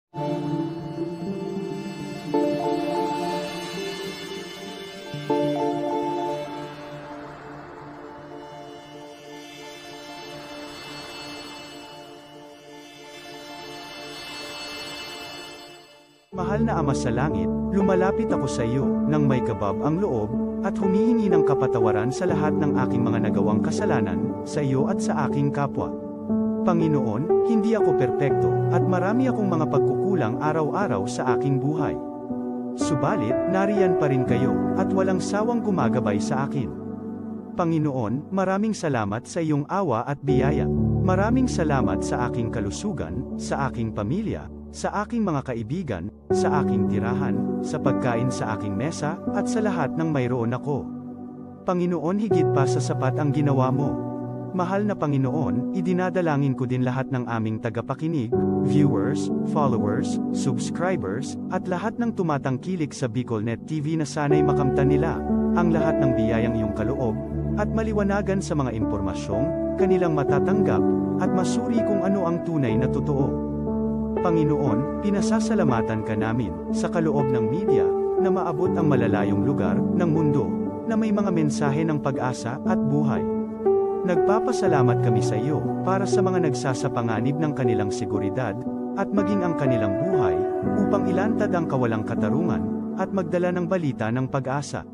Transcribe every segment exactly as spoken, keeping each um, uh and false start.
Mahal na Ama sa Langit, lumalapit ako sa iyo nang may kabab ang loob, at humihingi ng kapatawaran sa lahat ng aking mga nagawang kasalanan, sa iyo at sa aking kapwa. Panginoon, hindi ako perpekto, at marami akong mga pagkukulang araw-araw sa aking buhay. Subalit, nariyan pa rin kayo, at walang sawang gumagabay sa akin. Panginoon, maraming salamat sa iyong awa at biyaya. Maraming salamat sa aking kalusugan, sa aking pamilya, sa aking mga kaibigan, sa aking tirahan, sa pagkain sa aking mesa, at sa lahat ng mayroon ako. Panginoon, higit pa sa sapat ang ginawa mo. Mahal na Panginoon, idinadalangin ko din lahat ng aming tagapakinig, viewers, followers, subscribers, at lahat ng tumatangkilik sa BicolNet T V na sana'y makamtan nila ang lahat ng biyayang iyong kaloob at maliwanagan sa mga impormasyong kanilang matatanggap at masuri kung ano ang tunay na totoo. Panginoon, pinasasalamatan ka namin sa kaloob ng media na maabot ang malalayong lugar ng mundo na may mga mensahe ng pag-asa at buhay. Nagpapasalamat kami sa iyo para sa mga nagsasapanganib ng kanilang seguridad at maging ang kanilang buhay upang ilantad ang kawalang katarungan at magdala ng balita ng pag-asa.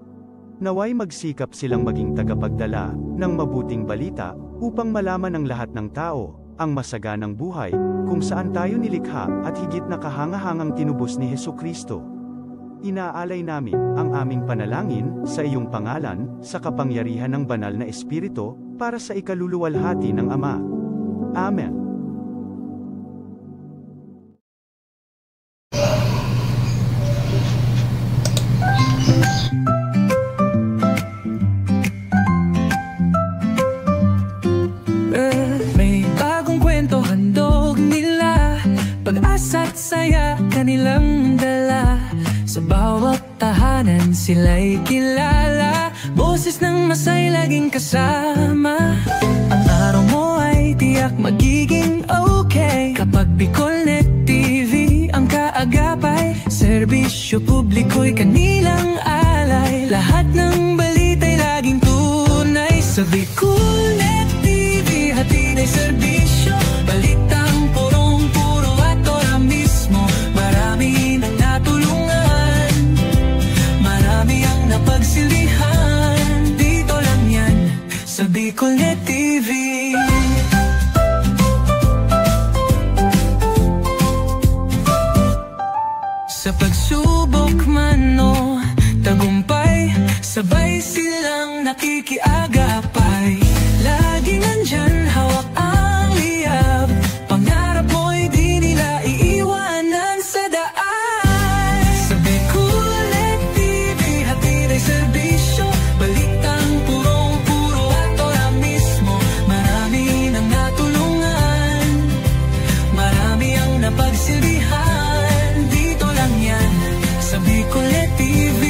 Naway magsikap silang maging tagapagdala ng mabuting balita upang malaman ng lahat ng tao ang masaganang buhay kung saan tayo nilikha at higit na kahangahangang tinubos ni Jesu-Cristo. Inaalay namin ang aming panalangin sa iyong pangalan, sa kapangyarihan ng Banal na Espiritu, para sa ikaluluwalhati ng Ama. Amen. Eh, may bagong kwento handog nila, pag-asa't saya kanilang dala. Sa bawat tahanan sila'y kilala, boses ng masay laging kasama. Ang araw mo ay tiyak magiging okay kapag BicolNet T V ang kaagapay. Serbisyo publiko'y kanilang alay, lahat ng balita'y laging tunay. Sa BicolNet T V, hatid ay serbisyo, balitang purong-puro at ora mismo. Marami nang natulungan, marami ang napagsilbihan. Dito lang yan, sa BicolNet T V. Sa pagsubok man o tagumpay, sabay silang nakikiagapay. Laging nandyan, hawak ang liyab, pangarap mo'y di nila iiwanan sa daan. Sa BicolNet T V, hatid ay serbisyo, balitang purong-puro at ora mismo. Marami nang natulungan, marami ang napagsilbihan. Dito lang yan, sa BicolNet T V.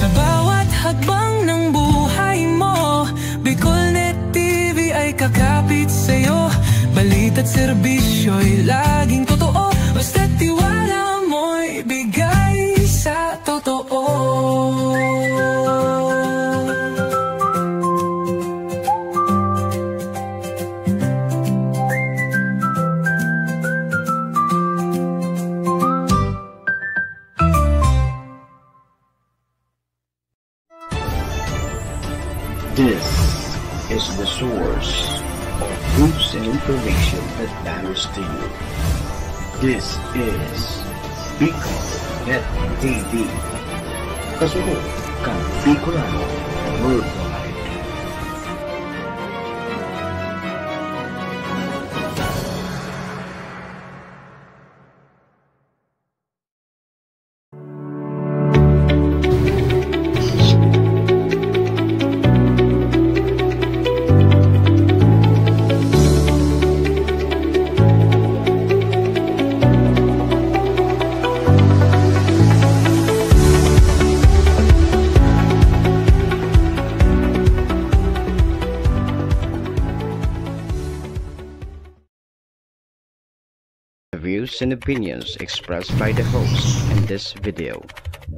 Sa bawat hakbang ng buhay mo, BicolNet T V ay kakapit sa'yo. Balita't serbisyo'y laging totoo, basta't tiwala mo'y bigay sa totoo. This is the source of news and information that matters to you. This is Bicol Net T V. Kasunod kan Bicolano Worldwide. Views and opinions expressed by the host in this video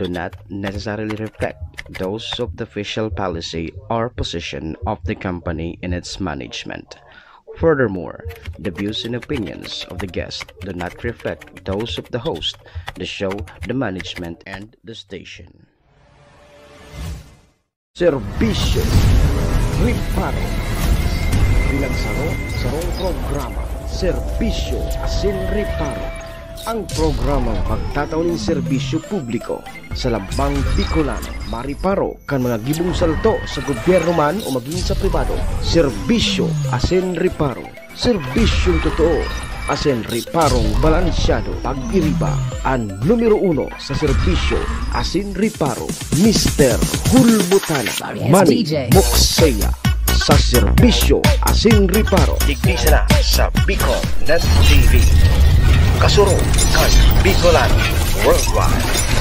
do not necessarily reflect those of the official policy or position of the company and its management. Furthermore, the views and opinions of the guest do not reflect those of the host, the show, the management, and the station. Serbisyo Reparo. Bilang saro, sarong programa, Serbisyo asin Reparo. Ang programang magtatao nin serbisyo publiko sa lambang Bicolano, mariparo kan mga gibong salto sa gobyerno man o magin sa pribado. Serbisyo asin Reparo. Serbisyong totoo asin reparong balansyado. Pag-iriba, an numero uno sa serbisyo asin reparo, Mister Hulbutana, Sorry, it's Manny D J. Moksea, sa serbisyo asin reparo. Digdi sana sa Bicol Net T V. Kasurong kan Bicolano Worldwide.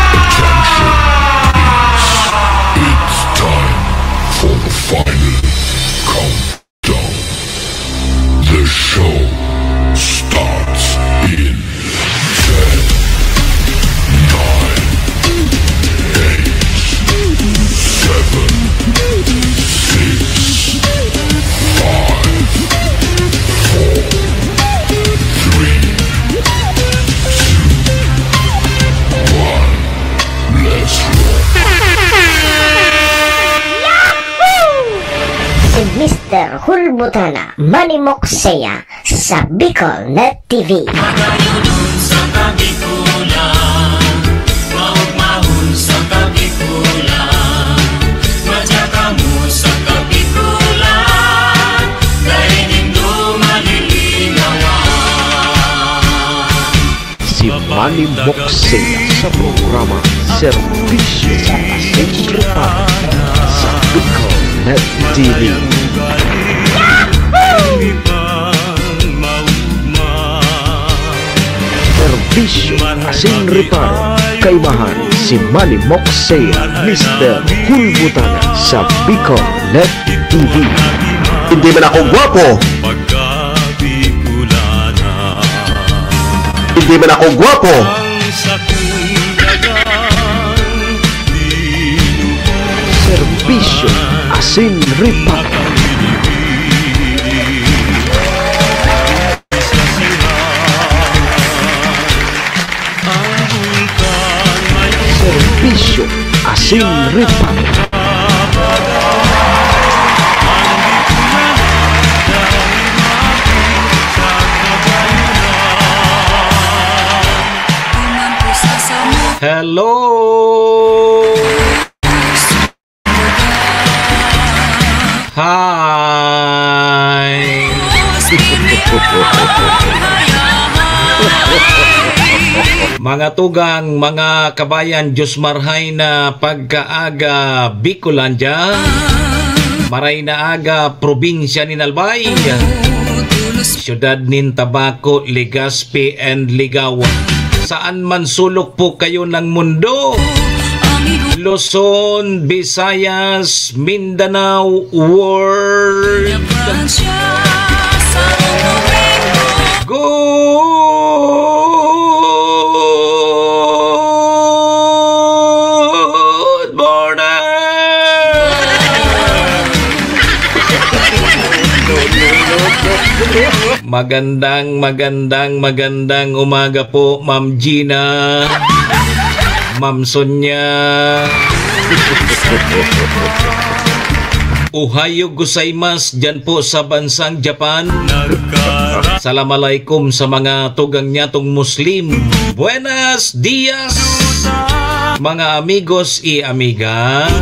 Attention, it's, it's time for the final countdown. The show starts in ten, nine, eight, seven, six, five, four, three, two, one. Let's roll. Si Mister Hulbutana, Manny Moksea, sa Bicol Net T V. Magayunon sa Kabikulan, maugmahon sa Kabikulan, madya kamo sa Kabikulan, dai nindo malilinawan. Si Manny Moksea sa programa Serbisyo asin Reparo sa Bicol Net T V. Serbisyo asin Reparo, kaimahan si Manny Moksea, Mister Hulbutana sa Bicol Net T V. Hindi man ako gwapo. Hindi man ako gwapo. Serbisyo asin reparo. Serbisyo asin reparo. Hello! Hi! Mga tugang, mga kabayan, Diyos marhay na pagkaaga, Bicolandia. Maray na aga, probinsya nin Albay. Siyudad nin Tabaco, Legazpi, and Ligao. Saan man sulok po kayo ng mundo, Luzon, Visayas, Mindanao, world. Good morning! Magandang, magandang, magandang umaga po, Ma'am Gina, Ma'am Sonia. Ohayo gozaimasu diyan po sa bansang Japan. Salam alaikum sa mga tugang nyatong Muslim. Buenas dias, mga amigos y amigas.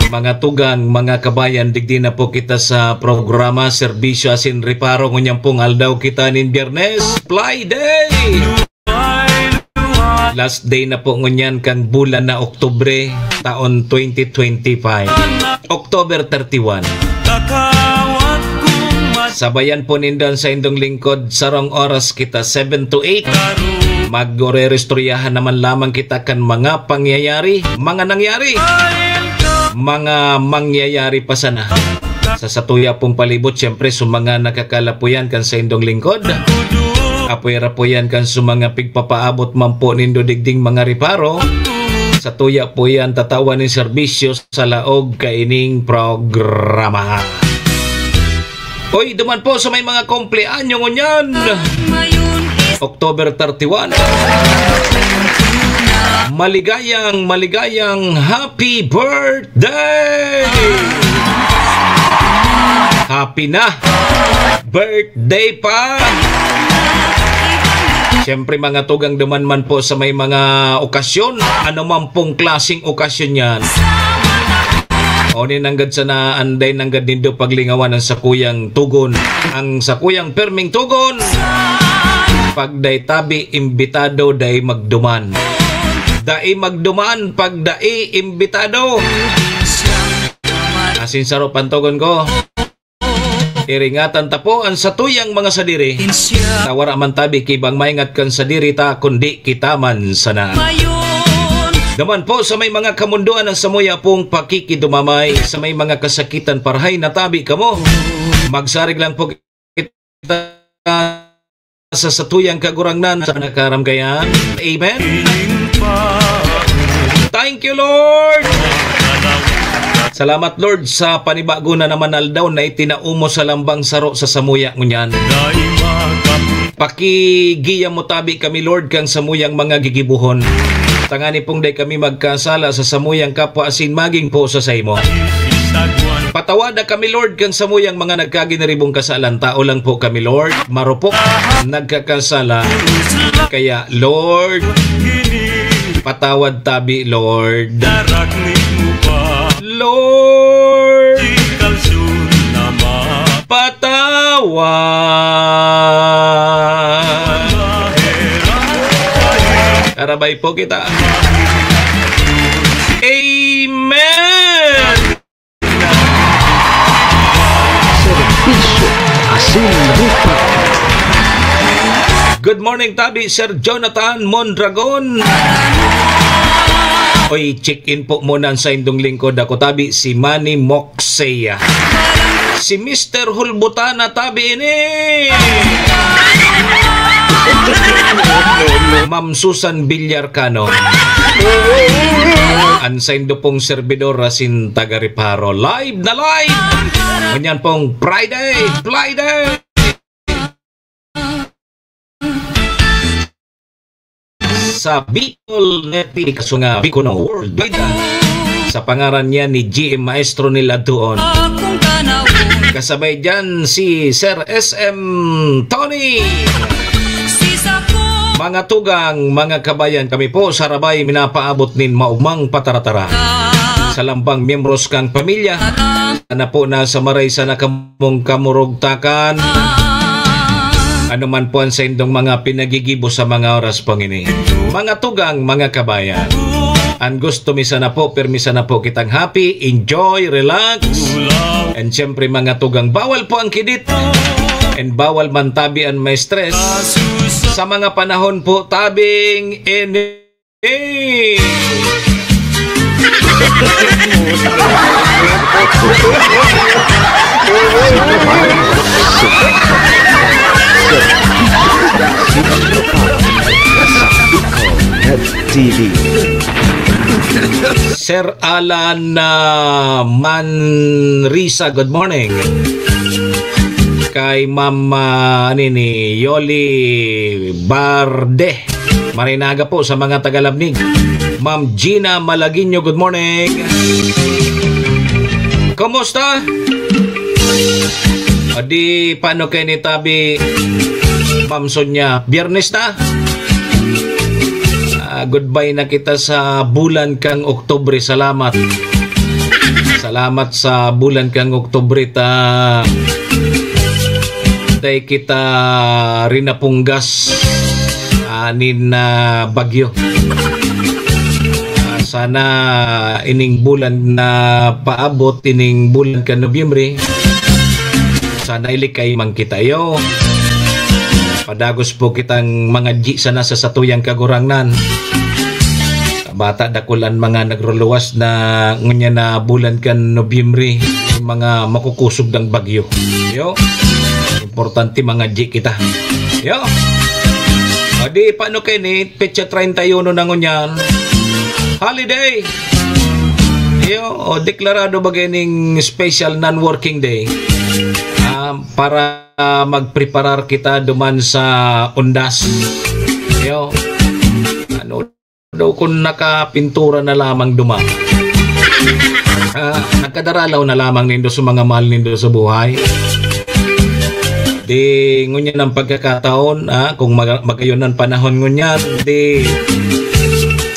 Mga tugang, mga kabayan, digdi na po kita sa programa Serbisyo asin Reparo. Ngunyan pong aldaw kita nin Biyernes, Fly Day. Last day na po ngunyan kan bulan na Oktubre, taon twenty twenty-five. October thirty-one. Sabayan po nindan sa indong lingkod, sarong oras kita, seven to eight. Magre-restoryahan naman lamang kita kan mga pangyayari, mga nangyari, mga mangyayari pa sana. Sa satuya pong palibot, siyempre, sa mga nakakalapuyan kan saindong lingkod. Apoy-rapoyan kan sa mga pigpapaabot man po nindo digding mga reparo. Satuya po yan, tatawan nin serbisyo sa laog kaining programa. Oy, duman po sa may mga kumpleanyo ngunyan. October thirty-one. Maligayang, maligayang happy birthday! Happy na! Birthday pa! Siyempre, mga tugang, duman man po sa may mga okasyon, ano man pong klaseng okasyon yan. O ni nanggad sana, anday nanggad nindo paglingawan ang sakuyang tugon, ang sakuyang perming tugon. Pag dai tabi imbitado, dai magduman. Dai magduman pag dai imbitado. Asin saro pantogon ko. Iringatan ta po an satuyang mga sadiri. Ta wara man tabi ki ibang maingat kan sadiri ta, kundi kita man sana. Duman po sa may mga kamundoan ang samuya pong pakikidumamay, sa may mga kasakitan, parhay na tabi kamo. Magsarig lang po kita sa satuyang Kagurangnan sa nakaram kaiyan. Amen. Thank you, Lord. Salamat, Lord, sa panibago na naman aldaw na itinao mo sa lambang saro sa samuya ngunyan. Pakigiya mo tabi kami, Lord, kan samuyang mga gigibohon. Tangani pong dai kami magkasala sa samuyang kapwa asin magin po sa saimo. Patawada kami, Lord, kan samuyang mga nagkaginiribong kasalan. Tao lang po kami, Lord. Marupok, nagkakasala. Kaya, Lord, patawad tabi, Lord. Lord, patawad. Karabay po kita. Amen. Serbisyo asin reparo. Good morning, tabi, Sir Jonathan Mondragon. Oy, check-in po muna sa indong lingkod. Ako, tabi, si Manny Moxeya. Si Mister Hulbutana, tabi ini. Ma'am Susan Villarcano. An saindo pong servidor asin taga Reparo. Live na live! Ngunyan pong Friday, Friday! Sa Bicol Net T V, kaso nga Bicol na worldwide, ah. Sa pangaran niya ni G M Maestro Nila Duon. Kasabay dyan si Sir S M Tony. Mga tugang, mga kabayan, kami po sa Rabay minapaabot nin maugmang pataratara. Sa lambang miyembros kang pamilya, sana po nasa maray sana kamong kamurugtakan. Ano man po ang saindong mga pinagigibo sa mga oras pong ini. Mga tugang, mga kabayan. An gusto mi sana po, pirmi sana po kitang happy, enjoy, relax. And siyempre, mga tugang, bawal po ang kidit. And bawal man tabi an ma-stress. Sa mga panahon po, tabing ini. T V. Sir Alan, ah, Manrisa, good morning. Kay Ma'am, ah, ano ni, Yoli Barde. Marinaga po sa mga tagalabnig. Ma'am Gina Malaguinho, good morning. Kumusta? O di, paano kayo ni Tabi, Ma'am Sonia? Biyernes na? Ah, goodbye na kita sa bulan kang Oktubre. Salamat. Salamat sa bulan kang Oktubre ta dai kita rinapunggas. anin na bagyo. Ah, sana ining bulan na paabot, ining bulan kan Nobyembre, sana ilikay man kita, yo. Padagos po kitang mga G sana sa satuyang Kagurangnan. Bata dakul an mga nagruluwas na ngunyan na bulan kan Nobyembre, yung mga makukosog ng bagyo. Yo, importante mga G kita. Yo. O di, paano kayo ni petsa treinta y uno na ngunyan? Holiday! Yo, o deklarado ba ning special non-working day? Ah, para magpreparar kita duman sa undas. Yo. Ano daw kung nakapintura na lamang duman? Ah, nagkadaralaw na lamang nindo sa mga mahal nindo sa buhay. Di ngunyan ang pagkakataon, ah, kung maga-, magayon ang panahon ngunyan, di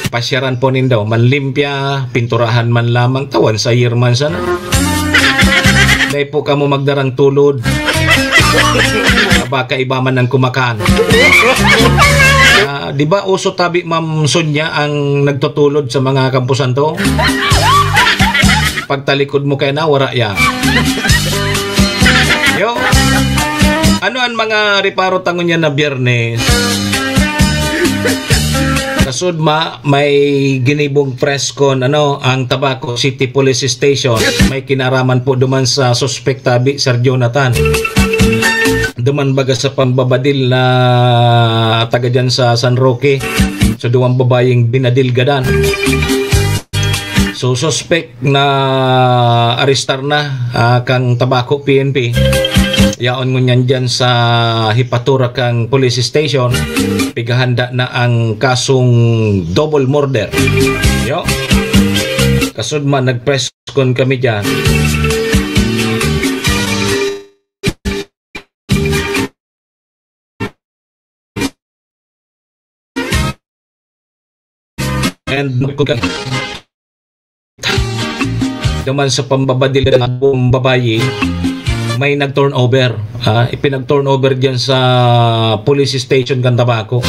pasyaran po nindo, manlimpya, pinturahan man lamang, tawan sa year man sana. Dai po kamo magdarang tulod. Baka iba man ang kumakan. Ah, di ba uso tabi, Ma'am Sonia, ang nagtutulod sa mga kampusan to? Pagtalikod mo kaya na, wara yan. Yo. Ano ang mga reparo tangon niya na Biyernes? Kasudma, may ginibong press con, ano, ang Tabaco City Police Station. May kinaraman po duman sa suspek tabi, Sir Jonathan. Duman baga sa pambabadil na taga dyan sa San Roque. So, duwang babayeng binadil gadan. So, suspek na arestar na, ah, kang Tabaco P N P. Yaon ngunyan dyan sa hipatura kang police station. Pighahanda na ang kasong double murder. Yo. Kasudma, nag-press con kami dyan. And naman sa pambabadil ng buong babayi, may nag-turnover. Ha? Ipinag-turnover dyan sa police station kan Tabaco.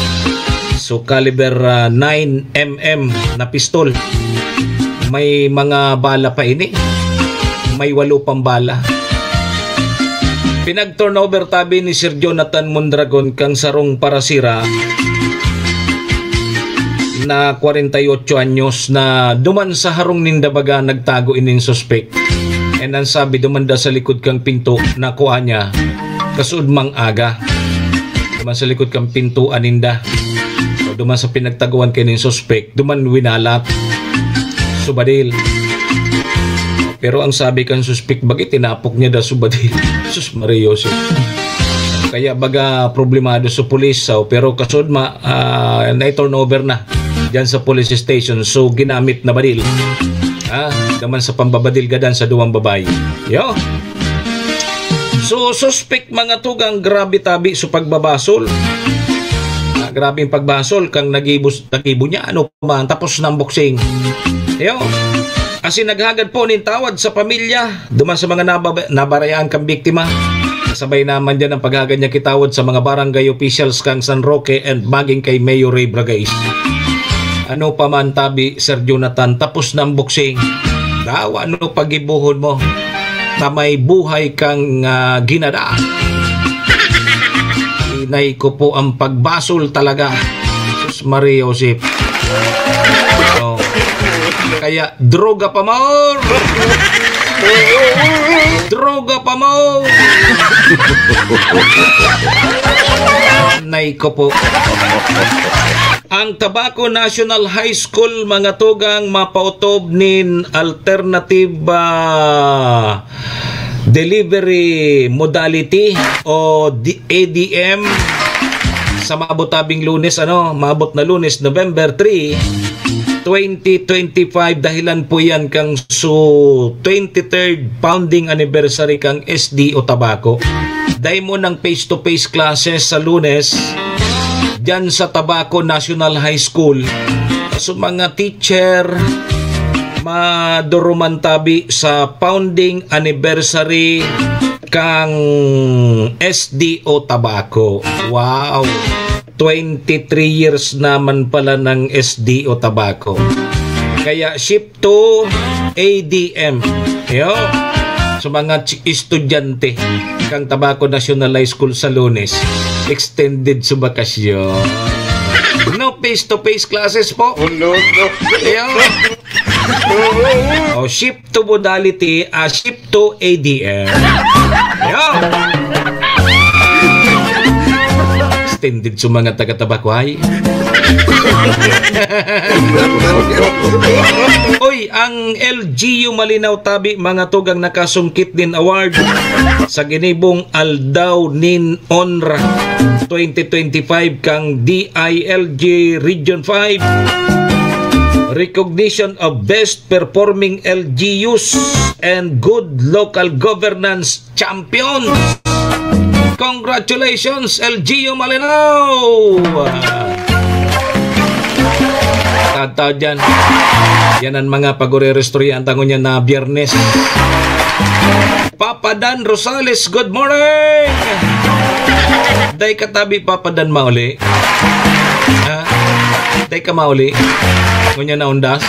So, caliber, ah, nine M M na pistol. May mga bala pa ini. May walo pang bala. Pinag-turnover tabi ni Sir Jonathan Mondragon kang sarong parasira na kwarenta y otso anyos na duman sa harong ninda baga nagtago ining suspek. And ang sabi, duman da sa likod kang pinto, nakuha niya, kasuod mang aga. Duman sa likod kang pinto, aninda. O duman sa pinagtaguan kaining suspek, duman winalat. Subadil. Pero ang sabi kan suspek, bagi tinapok niya da subadil. Sus, Maria Joseph. Kaya baga problemado sa pulis, so, pero kasud ma, ah, na-turnover na diyan sa police station. So, ginamit na badil. Ah, naman sa pambabadil gadan sa duwang babayi. Yo. So, suspek, mga tugang, grabe tabi sa pagbabasol. Ah, grabe yung pagbasol kang nagibos-, nagibo niya. Ano pa man, tapos na ang boxing. Yo. Asin naghagad po nin tawad sa pamilya, duman sa mga nababa-, nabarayaan kang biktima. Sabay naman dyan ang paghagad niya kitawad sa mga barangay officials kang San Roque and maging kay Mayor Ray Bragais. Ano pa man tabi, Sir Jonathan, tapos na ang boxing. Dawa, ano pagibuhon mo? Ta may buhay kang, ah, ginada. Inay ko po ang pagbasol talaga. Sus Maria Josep. Oh. Kaya, droga pa more! Droga pa more! Nay ko po. Ang Tabaco National High School, mga tugang, mapautob nin alternative, ah, delivery modality o di-, A D M sa maabot tabing Lunes, ano, maabot na Lunes, November three, twenty twenty-five. Dahilan po yan kang su twenty-third founding anniversary kang S D O Tabaco. Dai mo ng face-to-face classes sa Lunes, dyan sa Tabaco National High School. So, mga teacher, maduruman tabi sa founding anniversary kang S D O Tabaco. Wow! twenty-three years naman pala ng S D O Tabaco. Kaya shift to A D M. Yo. Sa mga ch- estudyante kang Tabaco National High School sa Lunes, extended sa bakasyon. No face-to-face classes po. Oh, no, no. Yo. O, shift to modality, ah, shift to A D M. Yo. Extended sa mga taga-Tabaco, ay. Uy, ang L G U Malinao Tabi, mga tugang, nakasungkit nin award sa ginibong Aldaw nin Onra twenty twenty-five kang D I L G Region five. Recognition of Best Performing L G Us and Good Local Governance Champions. Congratulations, L G U Malinao! Tataw dyan. Yan ang mga pagure-restoryahan tango niya na Biyernes. Papa Dan Rosales, good morning! Day katabi, Papa Dan, mauli. Ha? Day ka mauli. Ngunyan na undas.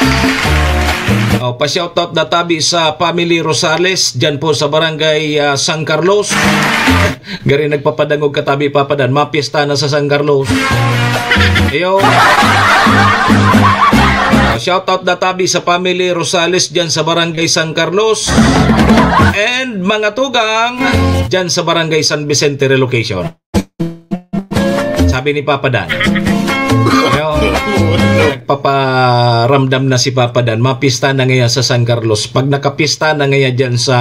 O, pa-shoutout na tabi sa family Rosales, dyan po sa barangay, ah, San Carlos. Gari nagpapadangog katabi, Papa Dan. Mapista na sa San Carlos. Ayo. O, shoutout na tabi sa family Rosales dyan sa barangay San Carlos. And mga tugang dyan sa barangay San Vicente Relocation. Sabi ni Papa Dan. Ayo. Nagpaparamdam na si Papa Dan. Mapista na ngayon sa San Carlos. Pag nakapista na ngayon dyan sa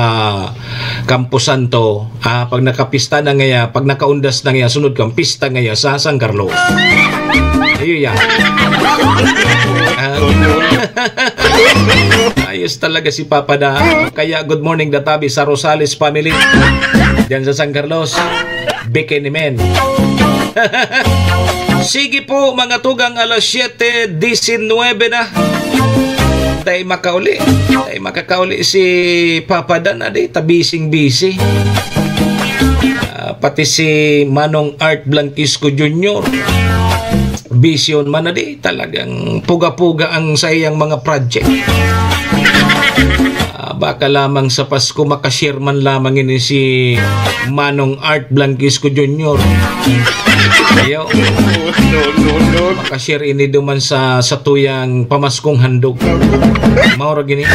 Campo Santo, ah, pag nakapista na ngayon, pag nakaundas na ngayon, sunod kang pista ngayon sa San Carlos. Ayun yan. Ah. Ayos talaga si Papa Dan. Kaya good morning, Databi, sa Rosales family. Diyan sa San Carlos. Bikini men. Sige po, mga tugang, alas siyete disinwebe na. Tayo makauli. Tayo makakauli si Papa Dan, adi, tabising-bisi. Ah, pati si Manong Art Blanquisco Junior. Bisyon man na di, talagang puga-puga ang sa iyang mga project. Ah, baka lamang sa Pasko, makashare man lamang ini si Manong Art Blanquisco Junior. Ayo. No, no, no. Makashare ini duman sa, sa tuyang pamaskong handog. Maura gini.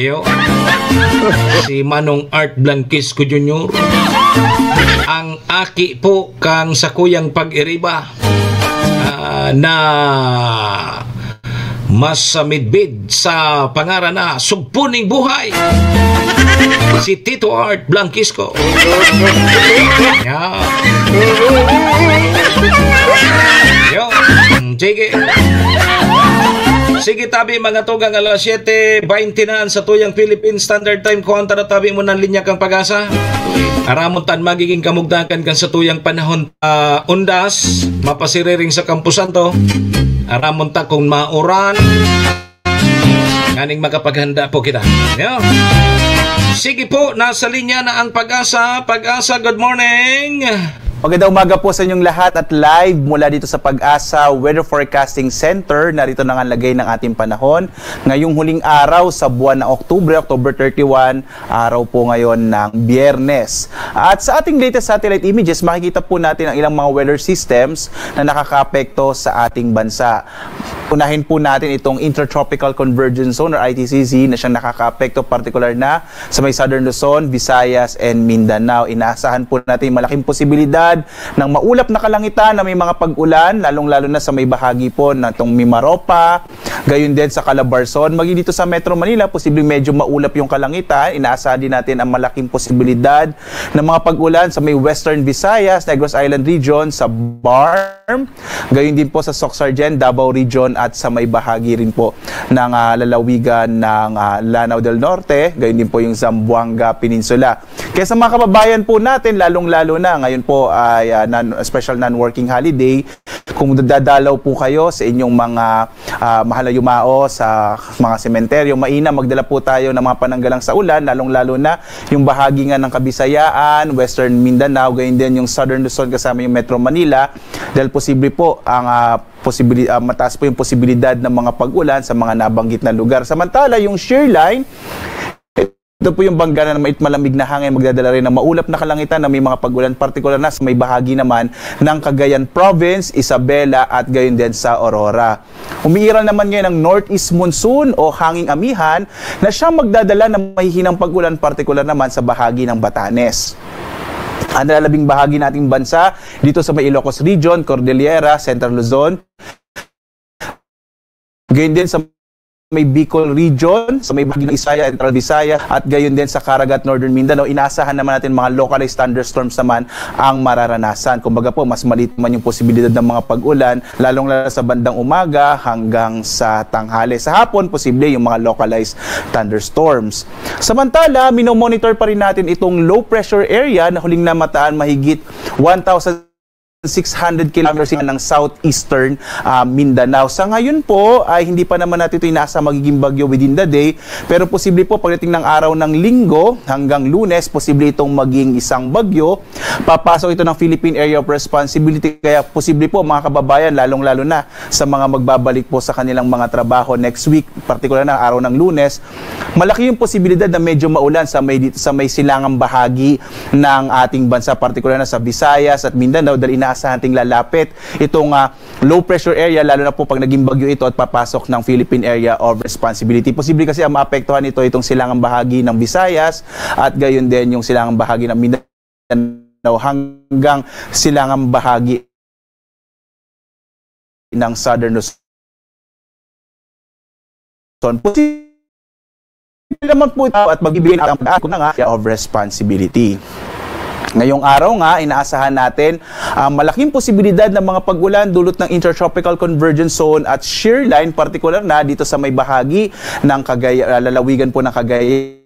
Ayo. Si Manong Art Blanquisco Junior. Ang aki po kang sakuyang pag-iriba, ah, na mas, ah, midbid sa pangaran na Sugpo ning Buhay, si Tito Art Blanquisco. Yan. Yo, mm, sige. Sige, tabi, mga tugang, alas siyete baynte na sa tuyang Philippine Standard Time. Kuhaan ta na tabi mo ng linya kang Pag-asa. Aramon tan magiging kamugdakan kan sa tuyang panahon, ah, undas, mapasiriring sa Campo Santo. Aramon ta kung mauran. Nganing makapaghanda po kita. Yo. Sige po, nasa linya na ang Pag-asa. Pag-asa, good morning. Magandang umaga po sa inyong lahat at live mula dito sa Pag-asa Weather Forecasting Center. Narito na nga ang lagay ng ating panahon ngayong huling araw sa buwan ng Oktubre, October thirty-one, araw po ngayon ng Biyernes. At sa ating latest satellite images, makikita po natin ang ilang mga weather systems na nakakaapekto sa ating bansa. Unahin po natin itong Intertropical Convergence Zone or I T C Z na siyang nakakaapekto, partikular na sa may Southern Luzon, Visayas, and Mindanao. Inaasahan po natin malaking posibilidad ng maulap na kalangitan na may mga pag-ulan, lalong-lalo na sa may bahagi po na itong Mimaropa, gayon din sa Calabarzon. Maging dito sa Metro Manila, posibleng medyo maulap yung kalangitan. Inaasahan din natin ang malaking posibilidad ng mga pag-ulan sa may Western Visayas, Negros Island Region, sa BARMM, gayon din po sa Soccsksargen, Davao Region, at sa may bahagi rin po ng, ah, lalawigan ng, ah, Lanao del Norte, gayon din po yung Zamboanga Peninsula. Kaya sa mga kababayan po natin, lalong-lalo na, ngayon po ay, ah, non-, special non-working holiday, kung dadalaw po kayo sa inyong mga, ah, mahal na yumao, sa mga sementeryo, mainam magdala po tayo ng mga pananggalang sa ulan, lalong-lalo na yung bahagi nga ng Kabisayaan, Western Mindanao, gayon din yung Southern Luzon kasama yung Metro Manila, dahil posible po ang, ah, posibili-, ah, mataas po yung posibilidad ng mga pag-ulan sa mga nabanggit na lugar. Samantala, yung shear line, ito po yung bangga na mait malamig na hangin, magdadala rin ng maulap na kalangitan na may mga pag-ulan, partikular na sa may bahagi naman ng Cagayan Province, Isabela at gayon din sa Aurora. Umiiral naman ngayon ang northeast monsoon o hanging amihan na siyang magdadala ng mahihinang pag-ulan, partikular naman sa bahagi ng Batanes. Ang nalalabing bahagi ng ating bansa, dito sa may Ilocos Region, Cordillera, Central Luzon, gayon din sa may Bicol Region, sa may bahagi ng Isaya, Central Visaya, at gayon din sa Caraga at Northern Mindanao, inaasahan naman natin mga localized thunderstorms naman ang mararanasan. Kumbaga po, mas maliit naman yung posibilidad ng mga pag-ulan, lalong-lalo sa bandang umaga hanggang sa tanghali. Sa hapon, posible yung mga localized thunderstorms. Samantala, minomonitor pa rin natin itong low pressure area na huling namataan mahigit one thousand six hundred kilometers ng southeastern, ah, Mindanao. Sa ngayon po, ay hindi pa naman natin ito inaasa magiging bagyo within the day, pero posible po pagdating ng araw ng Linggo hanggang Lunes, posible itong maging isang bagyo. Papasok ito ng Philippine Area of Responsibility, kaya posible po, mga kababayan, lalong-lalo na sa mga magbabalik po sa kanilang mga trabaho next week, partikular na araw ng Lunes, malaki yung posibilidad na medyo maulan sa may, sa may silangang bahagi ng ating bansa, partikular na sa Visayas at Mindanao, dahil inaasahan nating lalapit itong, ah, low pressure area, lalo na po pag naging bagyo ito at papasok ng Philippine Area of Responsibility. Posible kasi ang maapektuhan nito itong silangang bahagi ng Visayas at gayon din yung silangang bahagi ng Mindanao hanggang silangang bahagi ng Southern Luzon. Posible naman po ito at magbibigay ng pag-asa na nga of responsibility. Ngayong araw nga, inaasahan natin ang malaking posibilidad ng mga pag-ulan dulot ng Intertropical Convergence Zone at Shear Line, partikular na dito sa may bahagi ng Cagaya, lalawigan po ng Cagayan,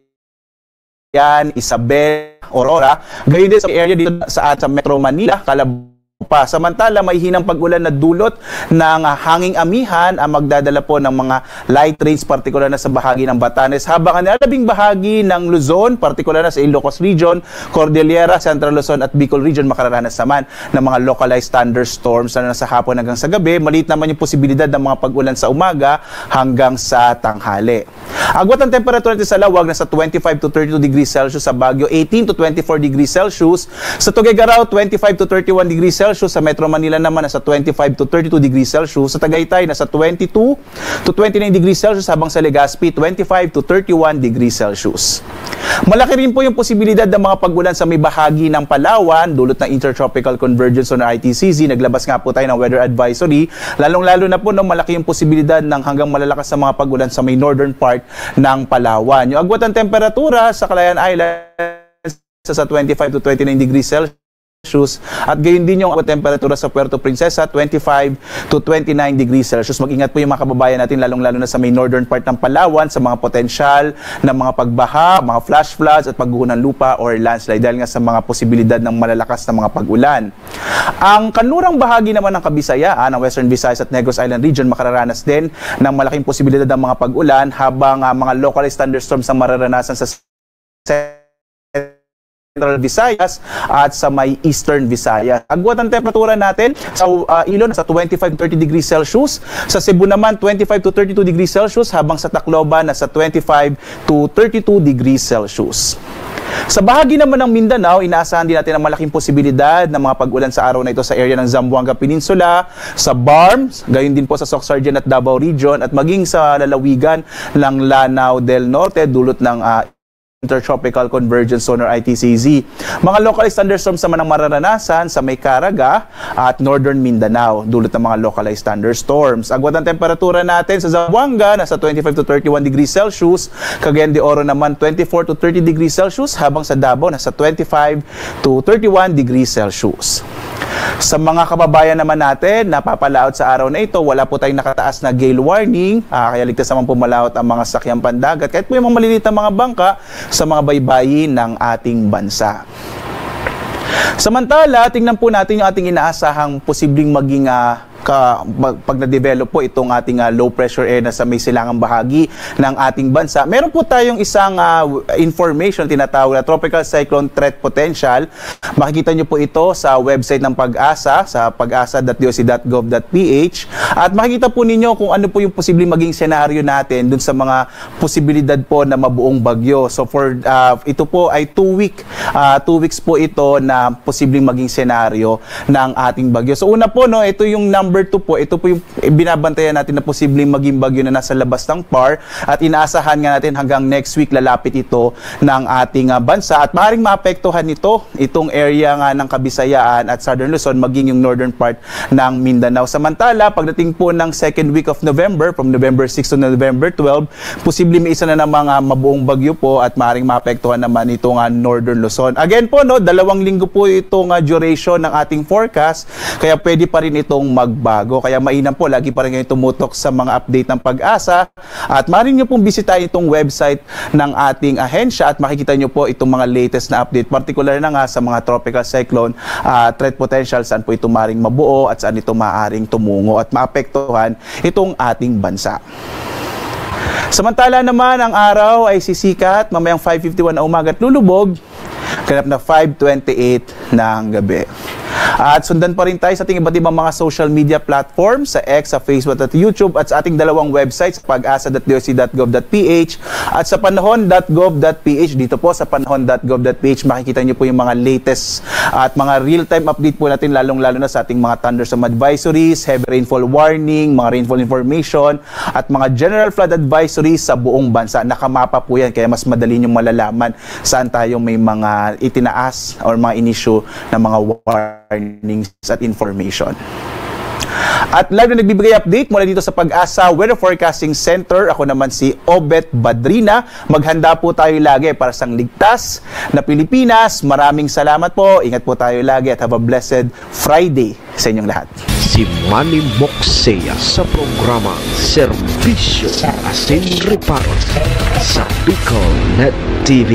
Isabela, Aurora. Gayon din sa area dito sa, sa Metro Manila, Caloocan. Samantala, may hinang pag-ulan na dulot ng, ah, hanging amihan ang magdadala po ng mga light rains, partikular na sa bahagi ng Batanes, habang ang nalabing bahagi ng Luzon, partikular na sa Ilocos Region, Cordillera, Central Luzon at Bicol Region, makararanas naman ng mga localized thunderstorms na nasa hapon hanggang sa gabi. Maliit naman yung posibilidad ng mga pag-ulan sa umaga hanggang sa tanghali. Agwat ang temperatura natin sa Laoag, nasa twenty-five to thirty-two degrees Celsius, sa Baguio, eighteen to twenty-four degrees Celsius, sa Tuguegarao, twenty-five to thirty-one degrees Celsius, sa Metro Manila naman, nasa twenty-five to thirty-two degrees Celsius, sa Tagaytay, nasa twenty-two to twenty-nine degrees Celsius, habang sa Legazpi, twenty-five to thirty-one degrees Celsius. Malaki rin po yung posibilidad ng mga pag-ulan sa may bahagi ng Palawan, dulot ng Intertropical Convergence Zone or I T C Z. Naglabas nga po tayo ng weather advisory, lalong-lalo na po, no, malaki yung posibilidad ng hanggang malalakas na mga pag-ulan sa may northern part ng Palawan. Yung agwat ng temperatura sa Calayan Islands, sa twenty-five to twenty-nine degrees Celsius, at gayon din yung temperatura sa Puerto Princesa, twenty-five to twenty-nine degrees Celsius. Mag-ingat po yung mga kababayan natin, lalong-lalo na sa may northern part ng Palawan, sa mga potensyal na mga pagbaha, mga flash floods at pagguho ng lupa or landslide dahil nga sa mga posibilidad ng malalakas na mga pag-ulan. Ang kanlurang bahagi naman ng Kabisayaan, ang Western Visayas at Negros Island Region, makararanas din ng malaking posibilidad ng mga pag-ulan, habang, ah, mga localized thunderstorms ang mararanasan sa Central Visayas at sa may Eastern Visayas. Agwat ang temperatura natin sa, ah, Iloilo, nasa twenty-five to thirty degrees Celsius. Sa Cebu naman, twenty-five to thirty-two degrees Celsius, habang sa Tacloban, nasa twenty-five to thirty-two degrees Celsius. Sa bahagi naman ng Mindanao, inaasahan din natin ang malaking posibilidad ng mga pag-ulan sa araw na ito sa area ng Zamboanga Peninsula, sa BARMM, gayon din po sa Soccsksargen at Davao Region, at maging sa lalawigan ng Lanao del Norte, dulot ng, ah, Intertropical Convergence Zone or I T C Z. Mga localized thunderstorms naman ang mararanasan sa may Caraga at Northern Mindanao, dulot ng mga localized thunderstorms. Agwat ang temperatura natin sa Zamboanga, nasa twenty-five to thirty-one degrees Celsius. Cagayan de Oro naman, twenty-four to thirty degrees Celsius, habang sa Davao, nasa twenty-five to thirty-one degrees Celsius. Sa mga kababayan naman natin na papalaot sa araw na ito, wala po tayong nakataas na gale warning, ah, kaya ligtas naman po malaot ang mga sakyang pandagat, kahit po yung mga maliliit na mga bangka sa mga baybayin ng ating bansa. Samantala, tingnan po natin yung ating inaasahang posibleng maging, ah, ka, pag, pag na-develop po itong ating, ah, low pressure area na sa may silangang bahagi ng ating bansa, meron po tayong isang, ah, information tinatawag na tropical cyclone threat potential. Makikita nyo po ito sa website ng PAGASA, sa pagasa dot D O C dot gov dot P H. At makikita po ninyo kung ano po yung posibleng maging senaryo natin dun sa mga posibilidad po na mabuong bagyo. So for, ah, ito po ay two week, ah, two weeks po ito na posibleng maging senaryo ng ating bagyo. So una po, no, ito yung number two po, ito po yung binabantayan natin na posibleng maging bagyo na nasa labas ng par at inaasahan nga natin hanggang next week lalapit ito ng ating, ah, bansa at maaaring maapektuhan nito itong area nga ng Kabisayaan at Southern Luzon, maging yung northern part ng Mindanao. Samantala, pagdating po ng second week of November, from November six to November twelve, posible may isa na namang, ah, mabuong bagyo po at maaaring maapektuhan naman itong, ah, Northern Luzon. Again po, no, dalawang linggo po itong, ah, duration ng ating forecast, kaya pwede pa rin itong magbago. Kaya mainam po, lagi pa rin kayong tumutok sa mga update ng PAGASA at maaari nyo pong bisitahin itong website ng ating ahensya at makikita nyo po itong mga latest na update, partikular na nga sa mga tropical cyclone, ah, threat potential, saan po ito maaaring mabuo at saan ito maaaring tumungo at maapektuhan itong ating bansa. Samantala naman, ang araw ay sisikat mamayang five fifty-one na umaga at lulubog, ganap na five twenty-eight ng gabi. At sundan pa rin tayo sa ating iba't ibang mga social media platforms, sa X, sa Facebook at YouTube, at sa ating dalawang website, sa pagasa dot D O C dot gov dot P H at sa panahon dot gov dot P H. Dito po sa panahon dot gov dot P H, makikita nyo po yung mga latest at mga real-time update po natin, lalong-lalo na sa ating mga thunderstorm advisories, heavy rainfall warning, mga rainfall information, at mga general flood advisories sa buong bansa. Nakamapa po yan, kaya mas madali nyong malalaman saan tayo may mga itinaas or mga inisyu na mga warnings at information. At live na nagbibigay update mula dito sa PAGASA Weather Forecasting Center. Ako naman si Obet Badrina. Maghanda po tayo lagi para sa ligtas na Pilipinas. Maraming salamat po. Ingat po tayo lagi at have a blessed Friday sa inyong lahat. Si Manny Moksea sa programa Serbisyo Asin Reparo sa Bicol Net T V.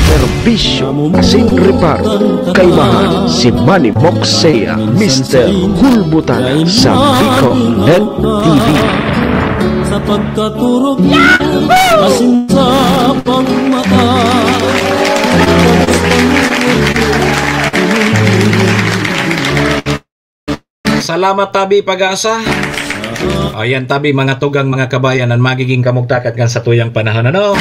Serbisyo Asin Reparo. Kaimahan si Manny Moksea, Mister Hulbutan sa Bicol Net T V. Sa pagkaturog, asin sa pagmata. Salamat, tabi, PAGASA. Ayan, tabi, mga tugang, mga kabayan, ang magiging kamugtakan kan satuyang panahon, ano?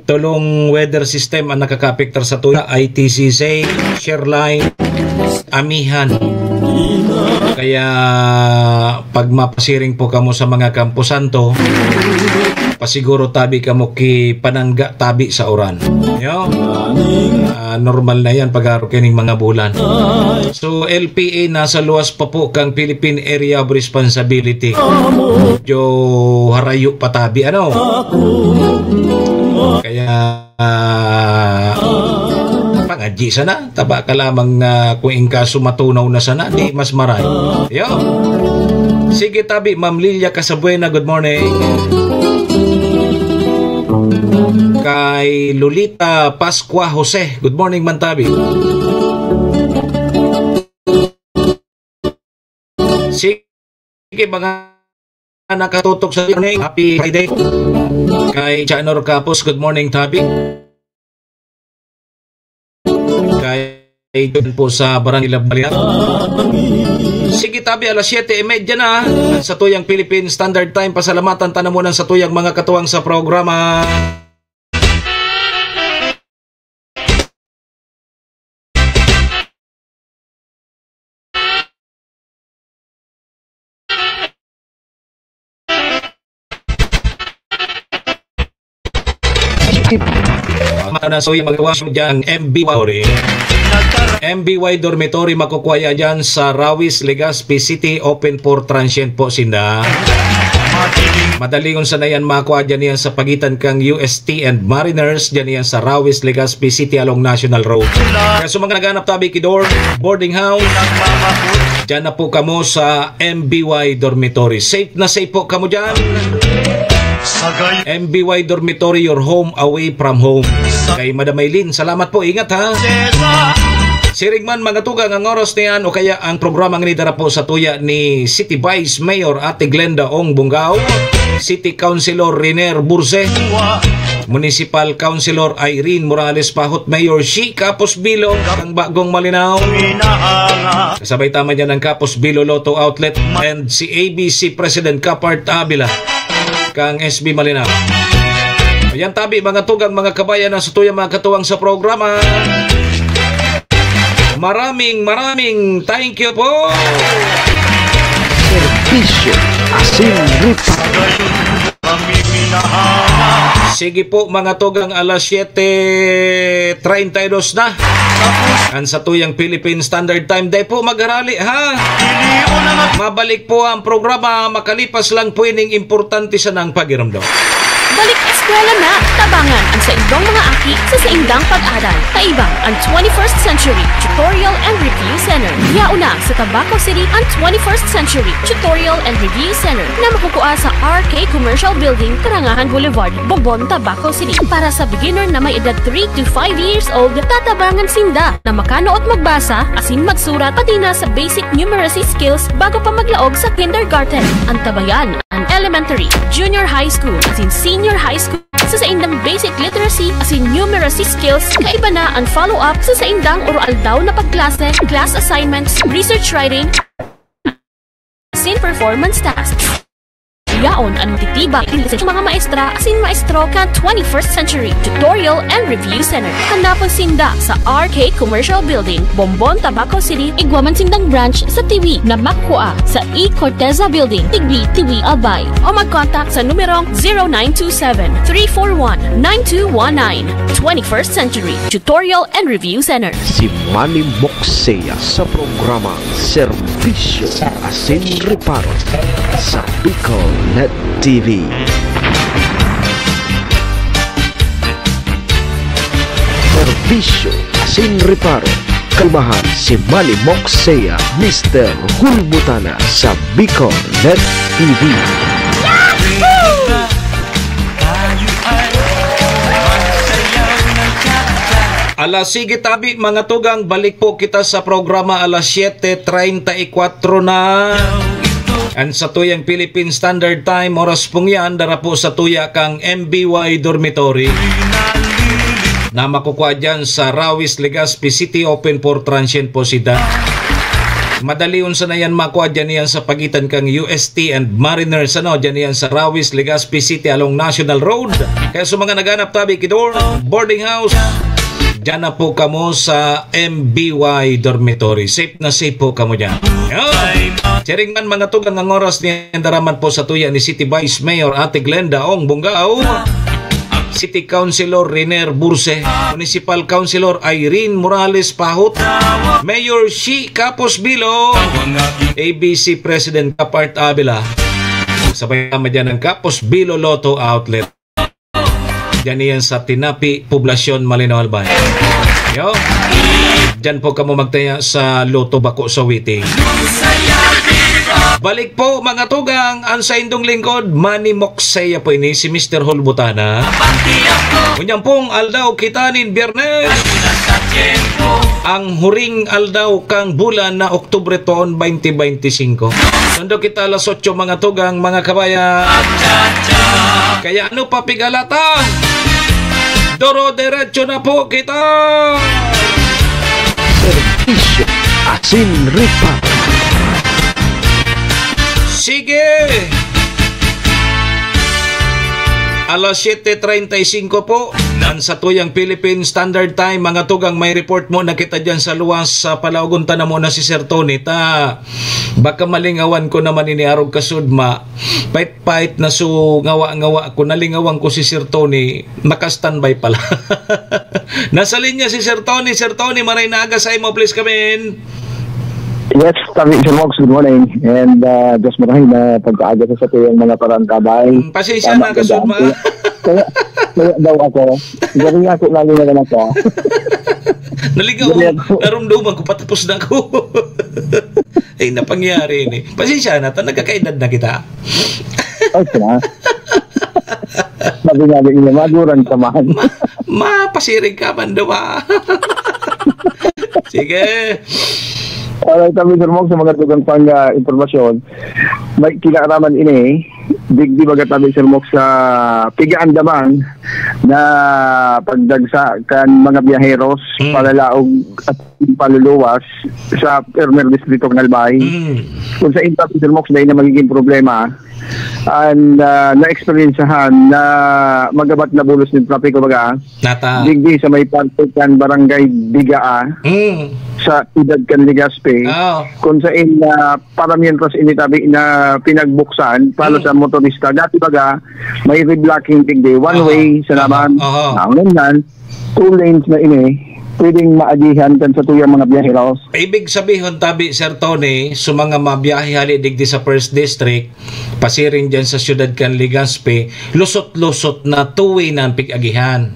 Tulong weather system ang nakakaapektar sa tuya, I T C C, Share Line, Amihan. Kaya, pag mapasiring po kamo sa mga kamposanto, pasiguro tabi kamo ki panangga tabi sa uran. Yo? Ah, normal na yan pag-aro kining mga bulan. So, L P A nasa luwas pa po kang Philippine Area of Responsibility. Medyo harayo pa tabi, ano? Kaya, ah, pangadyi sana. Taba ka lamang na kung in kaso matunaw na sana, di mas maray. Yo. Sige, tabi, Ma'am Lilia Casabuena, good morning. Kay Lolita Pascua Jose, good morning man, tabi. Sige, mga nakatutok sa morning, happy Friday. Kay Chanor Capos, good morning, tabi. Kay John po sa Barangay Labalina. Sige, tabi, alas siyete y media na sa tuyang Philippine Standard Time. Pasalamatan ta na muna sa tuyang mga katuwang sa programa. Mga nasuya, magawasyo dyan, M B Y dormitory. M B Y dormitory, makukuha ya dyan sa Rawis, Legazpi City, open for transient po sinda. Madali kung saan yan makuha dyan yan sa pagitan kang U S T and Mariners, dyan yan sa Rawis, Legazpi City along National Road. Kaya sa mga naghanap tabi ki dorm, boarding house, dyan na po kamo sa M B Y dormitory. Safe na safe po kamo dyan. M B Y Dormitory, your home away from home. Kay Madam Maylin, salamat po. Ingat, ha. Siring man, mga tugang, ang oras na yan o kaya ang programa ngani dara po sa tuya ni City Vice Mayor Ate Glenda Ong Bungao, City Councilor Riner Burse, Municipal Councilor Irene Morales Pahot, Mayor Shi Kapos Bilo, ang bagong Malinao. Kasabay tama dyan ang Kapos Bilo Lotto Outlet and si A B C President Kapart Avila kang S B Malinao. Ayan tabi, mga tugang, mga kabayan, na sa tuyang mga katuwang sa programa. Maraming, maraming thank you po. Serbisyo asin ripa. Sige po, mga tugang, alas siyete treinta y dos na. Ang sa tuyang Philippine Standard Time. Dai po magarali, ha? Mabalik po ang programa. Makalipas lang po ining importante sa nang pagiramdam. Balik eskwela na! Tabangan ang sa indong mga aki sa saindang pag-aral. Kaibang ang twenty-first Century Tutorial and Review Center. Yaon na sa Tabaco City ang twenty-first Century Tutorial and Review Center na makukua sa R K Commercial Building, Karangahan Boulevard, Bombon, Tabaco City. Para sa beginner na may edad three to five years old, tatabangan sinda na makanuot magbasa, asin magsurat, pati na sa basic numeracy skills bago pa maglaog sa kindergarten. Antabayan ang elementary, junior high school, asin senior high school sa saindang basic literacy asin numeracy skills. Kaiba na ang follow-up sa saindang oro-aldaw na pagklase, class assignments, research writing, asin performance tasks. Yaon ang titiba, sa mga maestra asin maestro kan twenty-first Century Tutorial and Review Center. Hanapon sinda sa R K Commercial Building, Bombon, Tabaco City. Igwa man sindang branch sa Tiwi na makukua sa E Corteza Building, Tigbi, Tiwi, Albay. O mag-contact sa numerong zero nine two seven, three four one, nine two one nine. Twenty-first Century Tutorial and Review Center. Si Manny Moxea sa programa Serbisyo asin Reparo sa Bicol Net T V. Serbisyo asin Reparo. Kalmahan si Manny Moxea, Mister Hulbutana sa Bicol Net T V. Ala, sige tabi, mga tugang, balik po kita sa programa alas siyete treinta y kuatro na. And sa tuyang Philippine Standard Time, oras pong yan, dara po sa tuya kang M B Y Dormitory na makukwa dyan sa Rawis, Legazpi City, open for transient po sida. Madali unsa na yan makwa dyan yan sa pagitan kang U S T and Mariners, ano, dyan yan sa Rawis, Legazpi City along National Road. Kaya sa mga naghanap tabi, Kidor, boarding house, dyan na po kamo sa M B Y Dormitory. Safe na safe po kamo dyan. Yan. Siring man, mga tugang, ang oras ni daraman po sa tuya ni City Vice Mayor Ate Glenda Ong Bungao. City Councilor Riner Burse, Municipal Councilor Irene Morales Pahot, Mayor Shi Kapos Bilo, A B C President Kapart Avila. Sabay naman dyan ang Kapos Bilo Lotto Outlet. Dyan yan sa Tinapi, Poblacion, Malinao, Albay. Yo. Dyan po kamo magtaya sa Lotto Bako sa Witi. Balik po, mga tugang, ang saindong lingkod, Manny Moxea po ini, si Mister Hulbutana. Ngunyan pong aldaw kita nin Biyernes, ang huring aldaw kang bulan na Oktubre taon twenty twenty-five. Sundo kita alas otso, mga tugang, mga kabayan. Kaya ano pa pigalata? Doro-derecho na po kita! Serbisyo asin Reparo. Sige! Alas siyete treinta y singko po, ang sa tuyang Philippine Standard Time. Mga tugang, may report mo na kita dyan sa luwas. Sa palaogon ta na muna si Sir Tony. Ta, baka malingawan ko naman ini arog kasudma. Pait-pait na so ngawa-ngawa ko. Nalingawan ko si Sir Tony. Naka-standby pala. Nasa linya si Sir Tony. Sir Tony, maray na aga sa imo. Please come in. Yes, kami, Sir Mox, good morning. And uh, just marahin na pagkaaga sa satuyang mga parangkabay. Mm, pasensya na, kasudma. Kaya, kaya daw ako, gawin nga ako lalo na lang ako. Naligaw, narumduman ko, patapos na ako. Ay, napangyari ini. Pasensya na, ta, nagkakaedad na kita. Okay na. Sabi nga niya, "Maguran ka man." Ma-, mapasiring ka man daw, ah. Sige. Alright, kami, Sir Mok, sa mga dugang pang, ah, impormasyon, may kinaraman ini, digdi baga tabi, Sir Mok, sa pigaandaman na pagdagsa kan mga biyaheros, Mm. palalaog at paluluwas sa Primer Distrito kan Albay. Mm. Kung sa inta, Sir Mok, dahil na magiging problema, ang, ah, na-eksperyensyahan na magabat na bulos nin trapiko, baga, Nata. digdi sa may parte kan Barangay Bigaa, Mm. sa siyudad kan Legazpi, Oo. kung sain na para mientras ini tabi na pinagbuksan para Mm. sa motorista. Dati baga, may reblocking digdi, one Aha. way sa Aha. naman. Aha. Naunungan, two lanes na ini, pwedeng maagihan kan sa tuyang mga biyaheros. Ibig sabihon tabi, Sir Tony, sa mga mabiyahe hali digdi sa First District, pasiring dyan sa siyudad kan Legazpi, lusot-lusot na two-way na ang pig-agihan.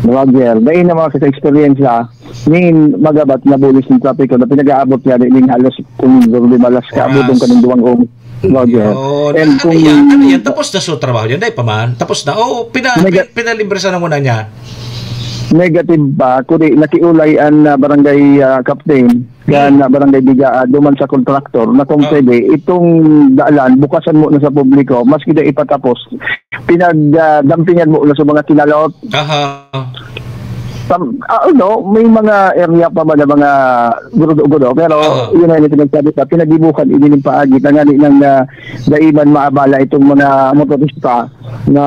Roger, dahil na mga sa experience na, nin magabat na bulis ng trapiko na pinag-aabot niya rin halos kung lima alas ka, Oras. abot ng kanindwang oras. Roger. Yun. And Ano kung yan? Ano yan? Tapos na sa trabaho yan? Dahil pa man? Tapos na? Oo, pina-, Nega- pin-, pinalibre sa nangunan niya. Negative pa, kundi nakiulay ang, ah, barangay, ah, captain, kan, Hmm. ah, barangay Biga, ah, duman sa kontraktor, na kung Oh. pwede, itong dalan, bukasan mo na sa publiko, maski na ipatapos, pinag, ah, dampingan mo na sa mga kinalot. Aha. Tam-, ah, ano, may mga area pa man na mga gudo-gudo, pero Aha. yun na yung pinagsabi pa, pinagibukan, ini ng paagi, tangali ng, ah, daiman maabala itong mga motorista na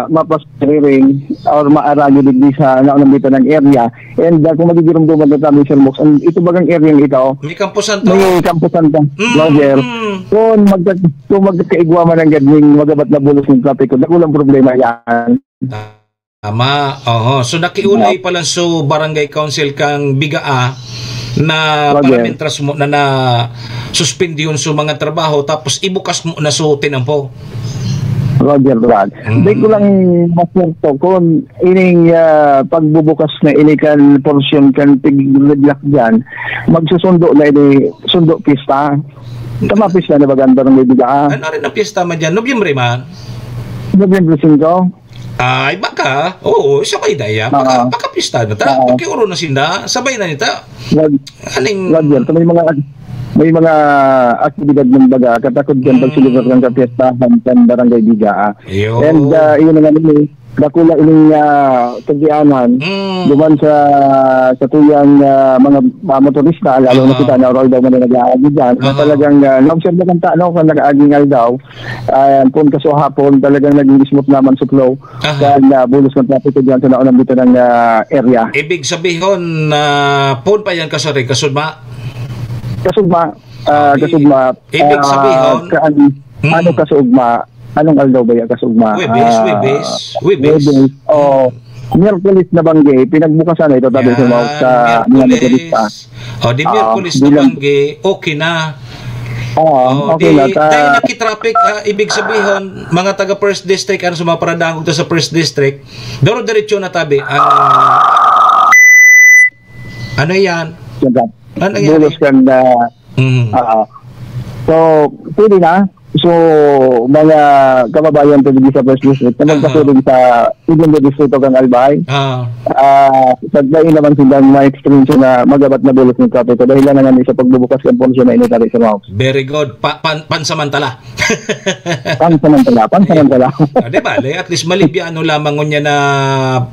mapasiring or maaragi digdi sa naunang dito ng area. And, ah, kung magigirumduman na tayo, Sir Mox, ang ito bagang area ito, May kampusan to. may kampusan pa, Mm, Roger. mm. Kung magka-, kung magkakaigwa man ang gadning magabat na bulos ng trapiko, dakulang problema yan. Tama. Oho. So, nakiulay Yeah. pala so barangay council kang Bigaa na Roger. para mintras mo na, na suspendihon so mga trabaho, tapos ibukas mo na so tinampo. Roger, Brad. Mm. Di ko lang masyerto kung ining, ah, pagbubukas na ini kan porsyon kan tig-, red block dyan, magsusundo na ini, sundo pista. Tama, pista na ba ganda ng may bigaan? Ano rin ang pista man dyan? Nobyembre man? Nobyembre singko. Ay, baka. Oo, sabay na yan. Baka, Oo. baka pista na ta. Oo. Pakiuro na sinda. Sabay na nita. Rod-, Aning Roger, so may mga, may mga aktibidad ng baga, katakod dyan pag Mm. sinigaw ng kapiestahan sa barangay Bigaa. Ayun. And, ah, yun na nga nini, dakula ining, ah, tagdianan, Mm. duman sa, sa tuyang, ah, mga, ah, motorista, lalo na Aha. kita na oral daw na nag-aagi dyan, na Aha. talagang, ah, naobserbahan ta, no, kan nag-aaging aldaw, ah, pun kaso hapon, talagang naging smooth naman sa flow. Aha. Kan, ah, bulos ng trapiko dyan sa naunang dito ng, ah, area. Ibig sabihon, ah, pun pa yan, kasari, kasudma? Kasudma, ah, Ah, di-, kasudma, ibig ah, sabihon? kaan-, Hmm. ano kasugma? Anong aldaw ba yan kasugma? Huwebes, Ah, Huwebes, Huwebes. Huwebes. Oh, Hmm. Miyerkules na banggi, pinagbukasan na ito, tabi sa Yan, mga, sa mga Miyerkules. motorista. Oh, di Ah, Miyerkules na bilang banggi, okay na. Oo, Oh, okay di, na. Ta- dahil nakitraffic, ah, ibig sabihon, mga taga First District, ano, sa mga paradangog to sa First District, duro-diretso na tabi. Ang, ano yan? Yaga. Ano yan? Bulos kan, ah, Mm. ah, so, pwede na. So, mga kababayan ko dito sa First District, na Aha. magpasuling sa Segundo Distrito kang Albay. Ah. Ah, sa dahil naman silang ma-experience na magabat na bulos ng trapiko dahil lang naman sa pagbubukas ng porsyon na ini, tabi sa Mox. Very good. Pa-, pan-, pansamantala. Pansamantala, pansamantala. Ah, di bale, at least malibyano lamang ngunyan na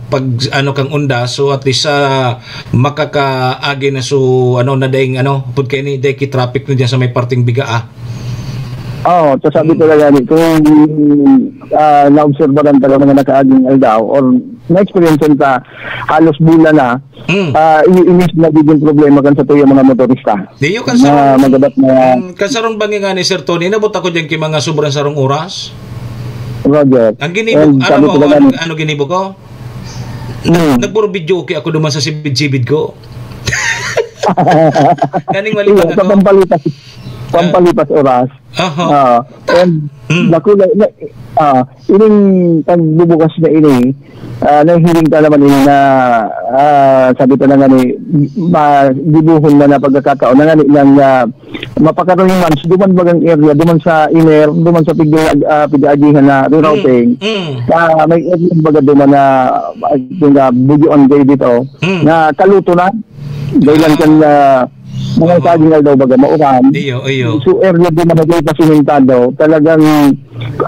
pag, ano, kang undas, so at least, ah, makakaagi na so, ano, na daing, ano, pud kay ni, dahil traffic na dyan sa may parting Bigaa. Oo, so sabi Hmm. ko lang yan, kung, ah, naobserbahan talaga mga nakaaging aldaw or na-experience ta halos bulan na, Hmm. ah, i-, inis nagiging problema kan sa tuyang mga motorista. Di, yung kan Na sarong, magabat na mm, kan sarong banggi nga ni Sir Tony, inabot ako dyan kay mga sobrang sarong oras. Roger. Ang ginibo, And alam sabi mo ko ako, lang, ano, ano ginibo ko? Hmm. Nagpuro videoke ako duman sa sibid-sibid ko. Kaning Iyo, malibang sa ako. Pampalitas. pampalipas oras. Aha. Ah, and Mm. dakula na, ah, ining pagbubukas na ini, ah, nahihiling ka naman ini na, ah, sabi pa na nga ni, ma-, dibuhon na na pagkakataon na nga ni, nang, ah, mapakaroon man, duman bagang area, duman sa inner, duman sa pig-, ah, pig-aagihan na rerouting. Mm. Ah, may area baga duman na, ah, yung, ah, Bugyuan Bay dito, Mm. na kaluto na. Dahil lang Ah. kan, ah, mga Oo. saging aldaw baga mauran. Iyo, iyo. So, area din naman kayo pasimentado. Talagang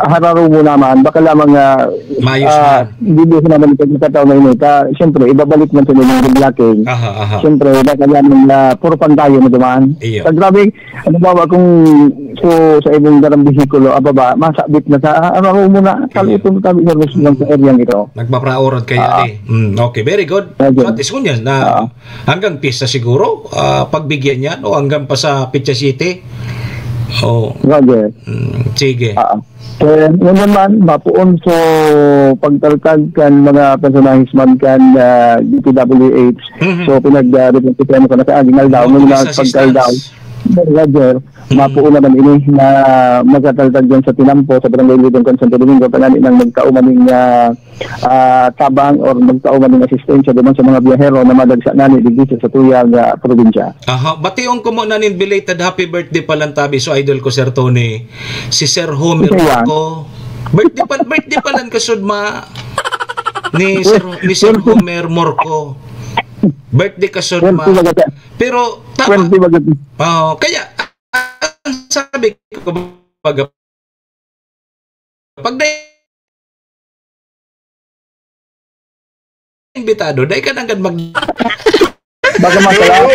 hararo mo naman, baka lamang, ah, Maayos ah, na. Hindi ko naman ipagkakataon na inita. Siyempre, ibabalik man sa nilang blocking. Aha, aha. Siyempre, baka lamang na puro pantayo na duman. Iyo. Sa grabe, ano ba, kung so, sa ibang darang behikulo, ababa, masabit na sa, ah, hararo mo na, Iyo. kaluto mo tabi sa gusto lang sa area nito. Nagpapraorad kaya Ah. eh. Mm, okay, very good. Okay. So, at least, yun yan, na Ah. Hanggang piyesta siguro, ah, pagbigyan yan o hanggang pa sa petsa siyete? Oh. Roger. Mm, sige. Ah. So, yun naman, mapuon so pagtaltag kan mga personahes man kan, ah, D P W H. Mhm. So, pinag, ah, represent ko na sa aging aldaw, Motorist mga assistance. pagkaldaw. Roger, Mm. mapuon naman ini na magkataltag dyan sa tinampo sa Barangay Lidong kan Santo Domingo, tanani nang magtao man ning, ah, ah, tabang or magtao man ning asistensya duman sa mga biyahero na madagsa ngani digdi sa satuyang, ah, probinsya. Aha, bation ko mo na nin belated happy birthday pa lang tabi so idol ko, Sir Tony, si Sir Homer Isa yan. Morco. Birthday pa, birthday pa lang kasud ma ni Sir, ni Sir Sir Homer Morco. Birthday kasud ma. Swerte baga ka. Pero tama. Swerte baga ka. Oo, kaya ang sabi ko, baga, pag na-imbitado, dai ka nanggad mag- Baka masala.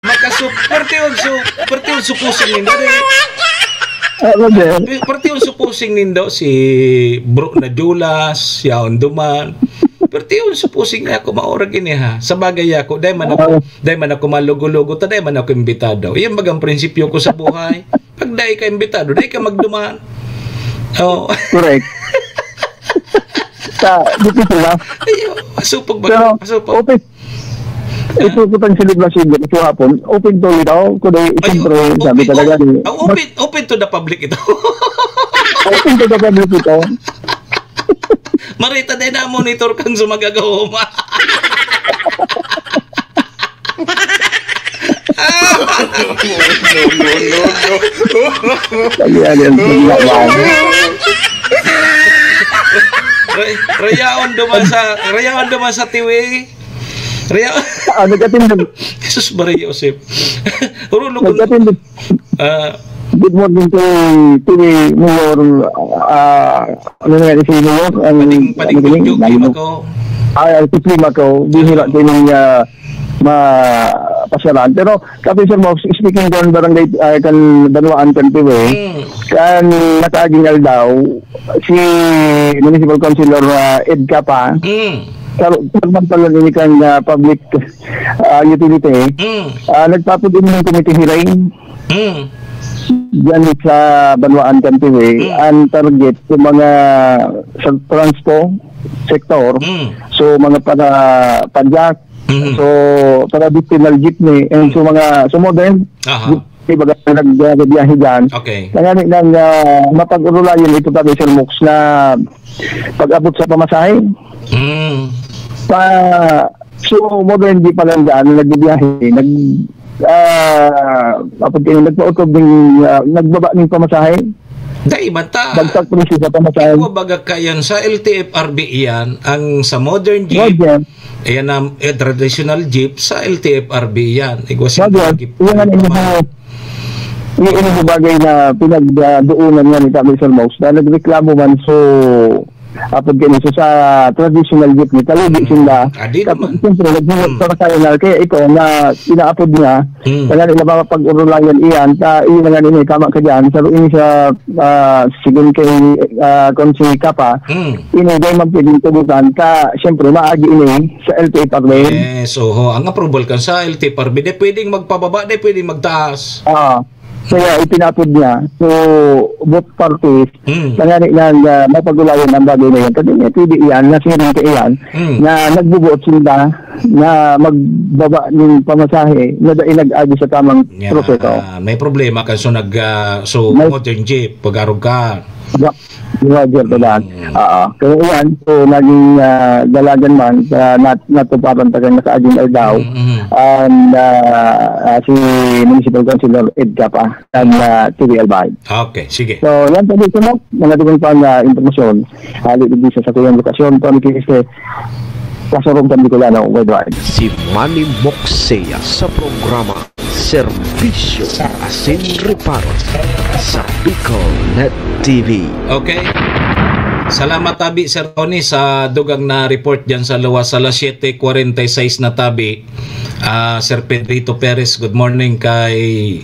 Makasup-, perti yun, su-, perti yun supusing nindo, eh. Ah, Roger. Perti yun supusing nindo, si Bro Nadulas, yaon duman. Perti yun supusing niya ako, maurag ini, ha. Sa bagay ako, dai man ako, Oo. dai man ako malugo-lugo, ta dai man ako imbitado. Iyan bagang prinsipyo ko sa buhay. Pag dai ka imbitado, dai ka magduman. Oh. Correct. Sa, dito sila. Ayun, masupag ba? Pero, Masupag. Open. Ito ko tang selebrasyon dito sa hapon. Open to ito. Kundi, Ay, siyempre, open, sabi talaga open, ni ah, open, open to the public ito. Open to the public ito. Marita din na monitor kang sumagagahoma. No, no, no, no. Sabi yan, yan, sabi yan. Re-, rayaon duman sa, rayaon duman sa tiwi. Rayaon. Ah, nagkatindog. Jesus, Maria Joseph. Urulo ko. Nagkatindog. Ah. Good morning kay T V Mayor, ah, ano na nga si Mayor? Ang, Pading, Pading ano yun? Jogi Ano? Mako. Ah, si Prima ko. Di hira ko yung, ah, ma-, pasyalan. Pero, Kapi Sir Mox, speaking doon, barangay, ah, kan Banwaan, kan Piwe, Mm. kan nakaaging aldaw, si Municipal Councilor, ah, Ed Capa, Mm. sa, sa, sa, ini kan, ah, public, ah, utility, Mm. ah, nagpapag-inom ng committee hearing. Mm. Diyan sa Banwaan, Kantiwe, Mm. ang target sa mga sa transpo sector, Mm. so mga para pajak, Mm. so traditional jeepney, and Mm. so mga, so modern Aha. jeepney, baga nagbiyahe dyan. Okay. Nangani nang, ah, mapag-urulayan ito, Tatay Sir Mox, na pag-abot sa pamasahe. Mm. Pa, so, modern jeep pa lang dyan, nagbibiyahe, nag, ah, apod kayo, nagpaotob ng, ah, nagbaba ng pamasahe. Dai man ta. Bagsak presyo sa pamasahe. Ikaw baga kayan sa L T F R B iyan, ang sa modern jeep, Modern. ayan ang, eh, traditional jeep, sa L T F R B iyan. Igwa sa Modern. jeep. Iyan ang inyo, iyan ang bagay na pinagdoonan nga ni Tatay Sir Mox na nagreklamo man, so, apod kayo, so, sa traditional jeep ni Talugi Mm. sila. Ah, di Kap-, naman. siyempre, nagmumot Mm. sa kasayanan. Kaya ito, na inaapod niya, Mm. kaya nila mga pag-urulayan iyan, ta, iyon na nga nila, tama ka dyan, sa, ini sa, ah, sigun kay, ah, Consi Capa, Mm. ini dahil magpwedeng tugutan, ta, siyempre, maagi ini sa L T F R B. Yes, oho. Ang approval kan sa L T F R B, di pwedeng magpababa, di pwedeng magtaas. Ah. Kaya ipinapod niya. So, both parties, Mm. tanganing na, na mapag-ulayan ang bagay na yan. Kasi niya, pwede yan, na siring ka iyan, Mm. na nagbubuot sila na magbaba ng pamasahe na dai nag-agi sa tamang Yeah. proseso. May problema kan so nag ah, so May- modern jeep pag-arog ka. Roger Balan. Mm. Oo. Kaya yan, so naging ah, dalagan man sa nat natuparan pa kang nakaaging aldaw Mm, mm. ang ah, ah, si Municipal Councilor Ed Capa ng ah, T V Albay. Okay, sige. So, yan po dito mo, mga dugang pang ah, impormasyon. Hali digdi sa sakuyang lokasyon, Tony Kiriste, Kasurong San Bicolano, worldwide. Si Manny Moxea sa programa Serbisyo asin Reparo sa Bicol Net T V. Okay. Salamat tabi, Sir Tony, sa dugang na report dyan sa luwas sa alas siyete kwarenta y seis na tabi. Ah, Sir Pedrito Perez, good morning kay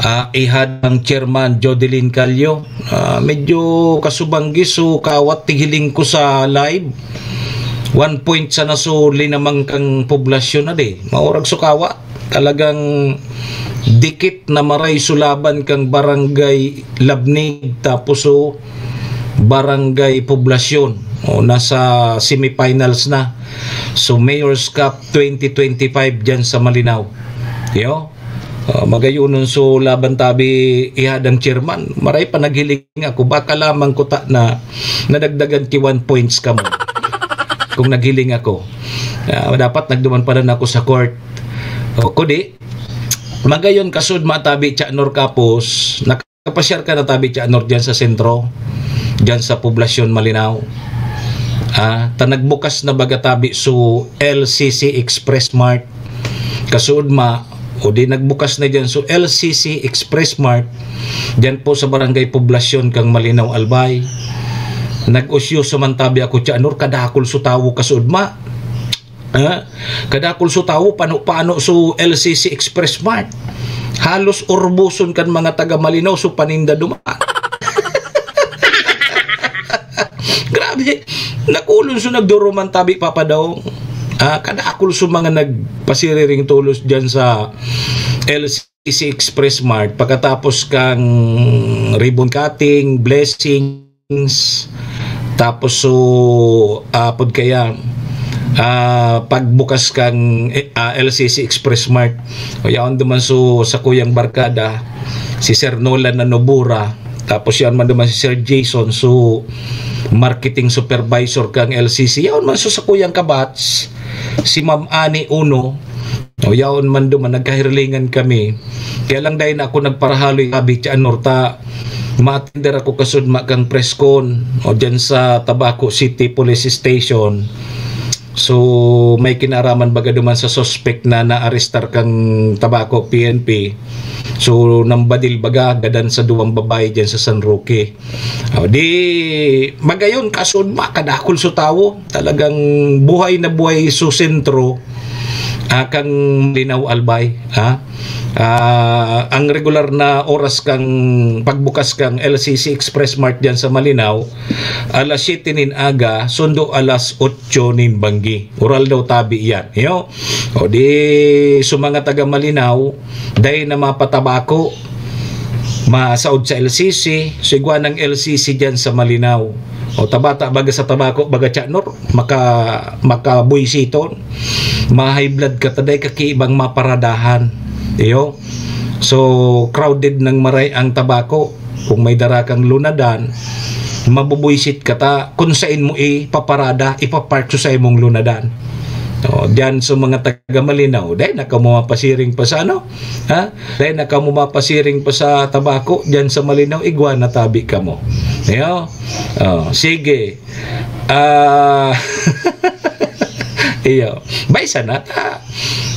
ah, ihad ang chairman Jodeline Calio. Ah, medyo kasubanggi so kawat tighiling ko sa live. One point sana so linamang kang poblasyon na di. Maurag so kawat. Talagang dikit na maray so laban kang Barangay Labnig tapos so Barangay Poblasyon. O, nasa semifinals na. So, Mayor's Cup twenty twenty-five dyan sa Malinao. Yo? Ah, magayonon so laban tabi ihad ang chairman. Maray pa naghiling ako. Baka lamang kuta na nadagdagan ki one points kamo. Kung naghiling ako. Ah, dapat nagduman pa rin ako sa court. O, kudi, magayon kasud matabi, Cha Nor Kapos, nakapasyar ka na tabi, Cha Nor, dyan sa sentro, dyan sa Poblasyon Malinao. Ah, ta nagbukas na baga tabi so L C C Express Mart. Kasuod ma, o di nagbukas na dyan so L C C Express Mart. Dyan po sa Barangay Poblasyon kang Malinao, Albay. Nag-usyoso man tabi ako, Cha Nor, kadakol so tawo kasuod ma. Ah, kadakol so tawo, pano-pano so L C C Express Mart. Halos urbuson kan mga taga Malinao so paninda duman. Grabe, nakulon so nagduruman tabi, Papa Dong. Ah, kadakol so mga nagpasiriring tulos dyan sa L C C Express Mart. Pagkatapos kang ribbon cutting, blessing, tapos so, ah, pod kaya, ah, pagbukas kang, eh, ah, L C C Express Mart. O yaon duman so sakuyang barkada, si Sir Nolan na Nobura. Tapos yaon man duman si Sir Jason, so marketing supervisor kang L C C. Yaon man so sakuyang kabats, si Ma'am Ani Uno. O yaon man duman, nagkahirlingan kami. Kaya lang dahil na ako nagparahaloy, abi, Cha Nor, ta maatender ako kasudma kang press con o dyan sa Tabaco City Police Station. So, may kinaraman baga duman sa suspect na naarestar kang Tabaco P N P. So, nambadil baga gadan sa duwang babae dyan sa San Roque. O, di, magayon, kasudma, kadakol so tawo. Talagang buhay na buhay so sentro, ah, kang Malinao, Albay, ha? Ah, ang regular na oras kang pagbukas kang L C C Express Mart dyan sa Malinao, alas siyete nin aga, sundo alas otso nin banggi. Oral daw tabi yan. Yo? O di, so mga taga Malinao, dai na mapatabako, masaod sa L C C, so igwa ng L C C dyan sa Malinao. O tabata baga sa tabako, baga Cha Nor, maka, makabuisiton. Ma-high blood ka, taday ka ki ibang maparadahan. Iyo. So, crowded ng maray ang tabako. Kung may dara kang lunadan, mabubuisit ka ta kung sain mo ipaparada, ipapark sa imong lunadan. O, diyan sa mga taga Malinao, dahil na kamo mapasiring pa sa ano? Ha? Dahil na kamo mapasiring pa sa tabako, diyan sa Malinao, igwa na tabi kamo. Iyo. O, sige. Ah, iyo. Bay, sana ta.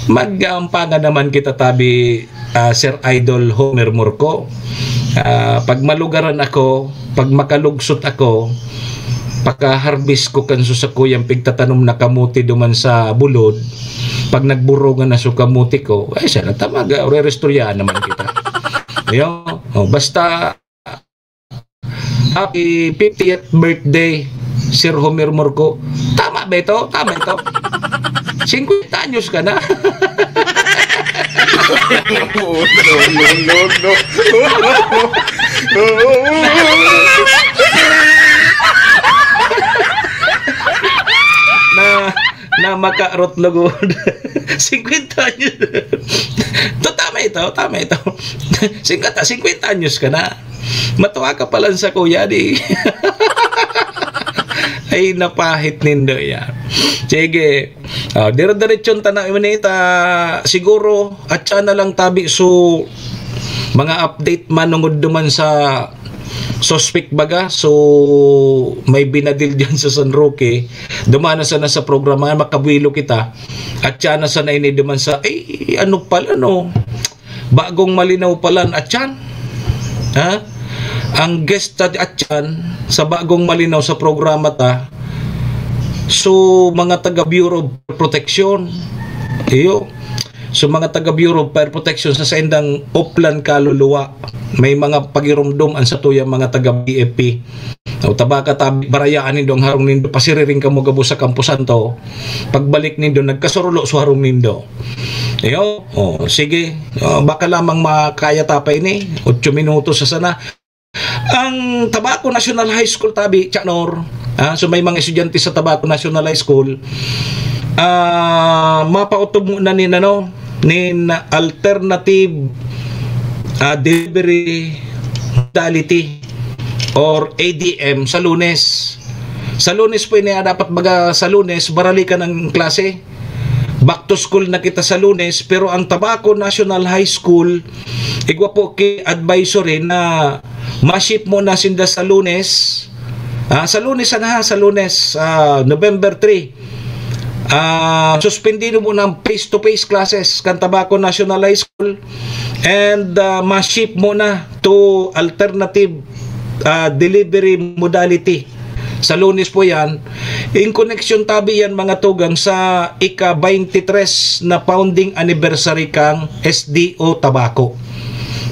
Mag-aampangan naman kita tabi, ah, Sir Idol Homer Murco. Ah, pag malugaran ako, pag makalugsot ako, pagka-harvest ko kan susakuyang pigtatanom na kamote duman sa bulod, pag nagburungan na su kamote ko, ay, sana ta mag-, re-restoryahan naman kita. Iyo. O, basta, happy fiftieth birthday, Sir Homer Murco. Tama ba ito? Tama ito? Singkwenta anyos ka na. Oh, no, no, no, no. Na, na makarot lugod. Singkwenta anyos. To, tama ito, tama ito. Singkwenta, singkwenta anyos ka na. Matuwa ka pa lang sa kuya, di. Ay, napahit nindo yan. Sige. Ah, dire-diretsyon ta na, Imanita. Siguro, at siya na lang tabi. So, mga update manungod duman sa suspect baga. So, may binadil dyan sa San Roque. Dumana sana sa programa, makabuelo kita. At siya na sana ini duman sa, ay, ano pala, no? Bagong Malinaw pala na atyan. Ha? Ang guest ta atyan sa Bagong Malinaw sa programa ta, so, mga taga Bureau of Protection. Iyo. So, mga taga Bureau of Fire Protection sa saindang oplan kaluluwa. May mga pagirumdom an satuyang mga taga B F P. O, tabaka tabi, barayaan nindo ang harong nindo, pasiriring kamo gabos sa Campo Santo. Pagbalik nindo, nagkasurulo sa harong nindo. Iyo, oh, sige. Oh, baka lamang makaya ta pa ini. Otso minutos sa sana. Ang Tabaco National High School, tabi, Chanor. Ah, so may mga estudyante sa Tabaco National High School. Ah, mapautob mo na nin, ano, nin alternative, ah, delivery modality or A D M sa Lunes. Sa Lunes po ini, ah, dapat baga sa Lunes, baralikan ang klase. Back to school na kita sa Lunes, pero ang Tabaco National High School, igwa po ki advisory na ma-shift mo na sinda sa Lunes. Ah, sa Lunes, sana ha, sa Lunes, ah, November three. Ah, suspendido mo ng face-to-face classes kan Tabaco National High School and, ah, ma-shift mo na to alternative, ah, delivery modality. Sa Lunes po yan. In connection tabi yan, mga tugang, sa ika-twenty-three na founding anniversary kang S D O Tabaco.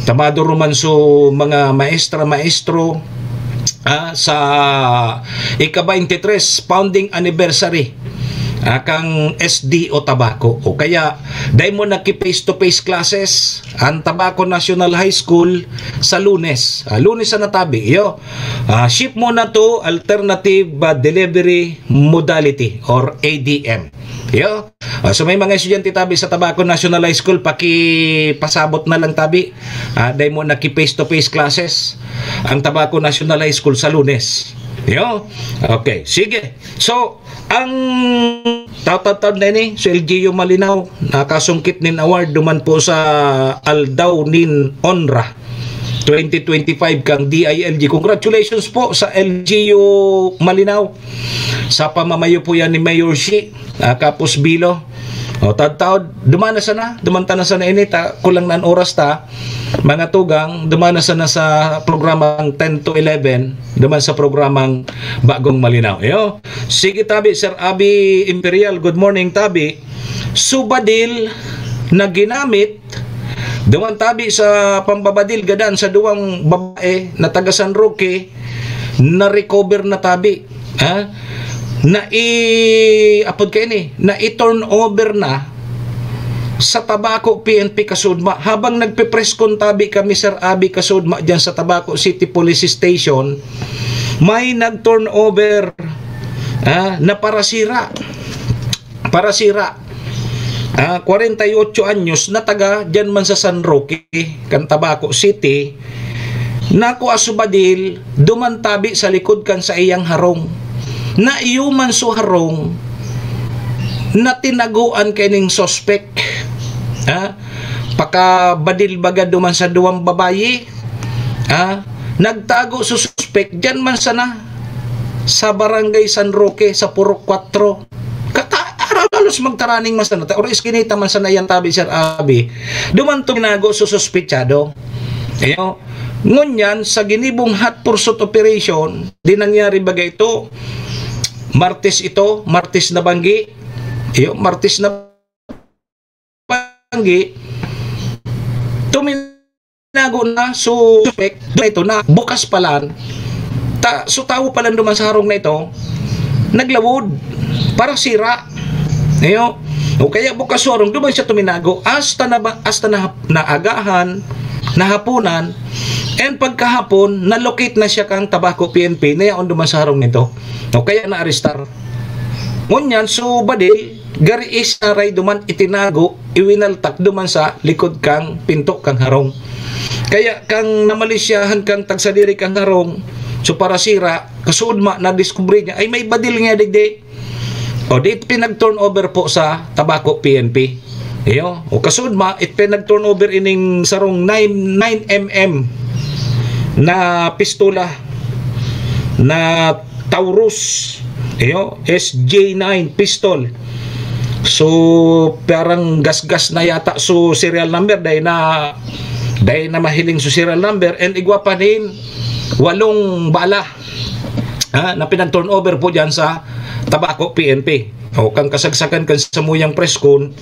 Tamado roman so mga maestra, maestro, ah, sa ika-twenty-three founding anniversary, ah, kang S D O Tabaco. O kaya, dai mo nagki face-to-face classes ang Tabaco National High School sa Lunes. Ah, Lunes sa natabi, iyo. Ah, shift mo na to alternative, ah, delivery modality or A D M. Iyo. Ah, so may mga estudyante tabi sa Tabaco National High School, pakipasabot na lang tabi. Ah, dai mo nagki face-to-face classes ang Tabaco National High School sa Lunes. Iyo. Okay, sige. So, ang tatatad na ini, si L G U Malinaw, nakasungkit nin award duman po sa Aldaw nin Onra twenty twenty-five kang D I L G. Congratulations po sa L G U Malinaw. Sa pamamayo po yan ni Mayor Shi, ah, Kapos Bilo. O, tadtaod, dumana sana, dumanta na sana ini, ta, kulang na an oras ta. Mga tugang, dumana sana sa programang ten to eleven, duman sa programang Bagong Malinaw. Iyo. Sige, tabi, Sir Abi Imperial, good morning, tabi. Subadil na ginamit, duman tabi sa pambabadil gadan sa duwang babae na taga San Roque, na-recover na tabi. Ha? Na i-, apod kaini, na i-turn over na sa Tabaco P N P Kasudma. Habang nagpe-press con tabi kami, Sir Abi Kasudma, diyan sa Tabaco City Police Station, may nag-turn over, ah, na parasira. Parasira. Ah, kwarenta y otso anyos na taga diyan man sa San Roque, kan Tabaco City, na kua subadil, duman tabi sa likod kan saiyang harong. Na iyo man so harong na tinagoan kaining suspek. Ha? Pakabadil baga duman sa duwang babayi. Ha? Nagtago sa suspek, diyan man sana sa Barangay San Roque, sa Purok Kwatro. Kaka-, halos magtaraning man sana, ta, or iskinita man sana yan, tabi, Sir Abi. Duman tinago sa suspetsado. Iyo. Ngunyan, sa ginibong hot pursuit operation, di nangyari baga ito, Martes ito, Martes na banggi. Iyo, Martes na banggi. Tuminago na, so, suspek, ito na, bukas pa lang. Ta, so, tawo pa lang duman sa harong na ito, naglawod, parasira. Iyo. O kaya bukas harong, duman siya tuminago. Hasta na ba, hasta na, naagahan, nahaponan, and pagkahapon, na-locate na siya kang Tabaco P N P, na yaon duman sa harong nito. O kaya naarestar. Ngunyan, so Badil, gari is aray duman itinago, iwinaltak duman sa likod kang pinto kang harong. Kaya kang namalisyahan kang tagsadiri kang harong, so parasira, kasuodma, nadiskubre niya, ay may Badil nga digdi. O, di pinag-turnover po sa Tabaco P N P. Iyo, o kasuodma, it pinag-turnover ining sarong nine, nine M M na pistola na Taurus. Iyo, S J nine pistol. So, parang gasgas na yata so serial number, dahil na, dahil na mahiling so serial number, and igwa pa nin walong bala, ha, na pinag-turnover po dyan sa Tabaco P N P. O, kang kasagsakan kan samuyang preskon,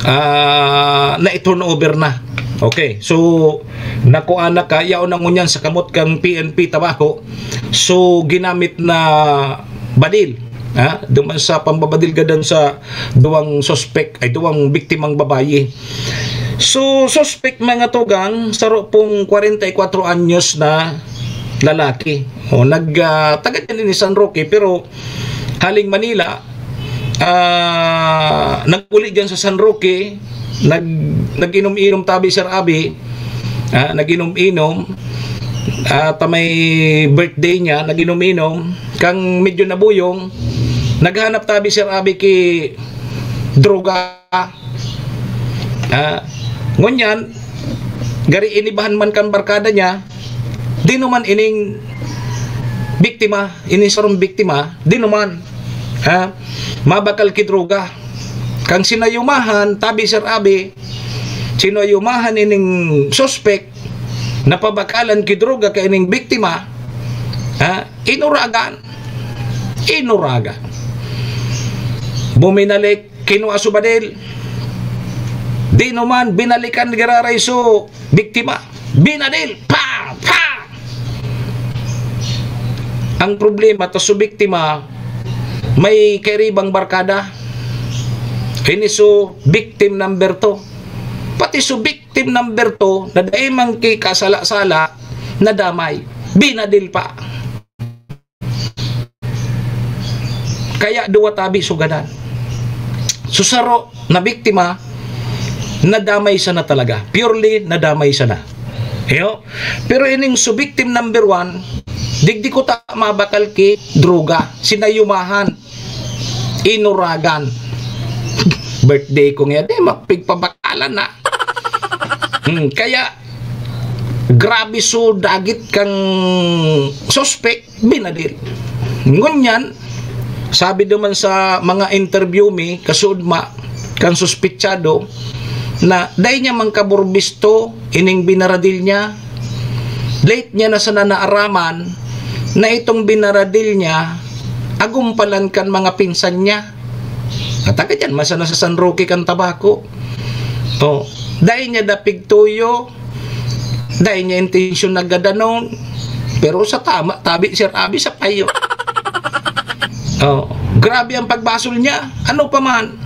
ah, na-turnover na. Okay, so, nakuha na ka, yaon na ngunyan sa kamot kang P N P Tabaco. So, ginamit na Badil, ha, duman sa pambabadil gadan sa duwang suspek, ay, duwang biktimang babayi. So, suspek, mga tugang, saro pong kwarenta y kwatro anyos na lalaki. O, nag, ah, taga dyan ni San Roque, pero haling Manila, ah, nag-uli dyan sa San Roque, nag-, nag-inom-inom tabi, Sir Abi, ah, nag-inom-inom, ah, ta may birthday niya, nag-inom-inom, kang medyo nabuyong, naghanap tabi, Sir Abi, ki droga. Ah, ngunyan, gari inibahan man kan barkada niya, dinuman ining biktima, ining sarong biktima, dinuman, ha, mabakal ki droga. Kang sinayumahan, tabi Sir Abi, sinayumahan ining suspek, napabakalan ki droga kaining biktima, ha, inuragan. Inuragan. Buminalik, kinua so badil. Dinuman, binalikan giraray so biktima. Binadil! Pa! Pa! Ang problema, ta so biktima, may kairibang barkada. Ini so victim number two. Pati so victim number two, na dai man ki kasala-sala, nadamay. Binadil pa. Kaya duwa tabi sugadan. So, saro na biktima, nadamay sana talaga. Purely nadamay sana. Iyo. Pero ining so victim number one, digdi ko ta mabakal ki droga, sinayumahan, inuragan. Birthday ko ngayon, eh, mapigpabakalan na. Hmm, kaya, grabe so dagit kang suspek, binadil. Ngunyan, sabi naman sa mga interview mi, kasuodma, kan suspetsado, na dai niya man kaburbisto ining binaradil niya. Late niya na sana naaraman na itong binaradil niya, agom palan kan mga pinsan niya. At agad yan, masana sa San Roque kan Tabaco. Oh, dai niya dapig tuyo, dai niya intensyon na gadanon. Pero sa tama, tabi, Sir Abi, sa payo. Oh, grabe ang pagbasol niya. Ano pa man?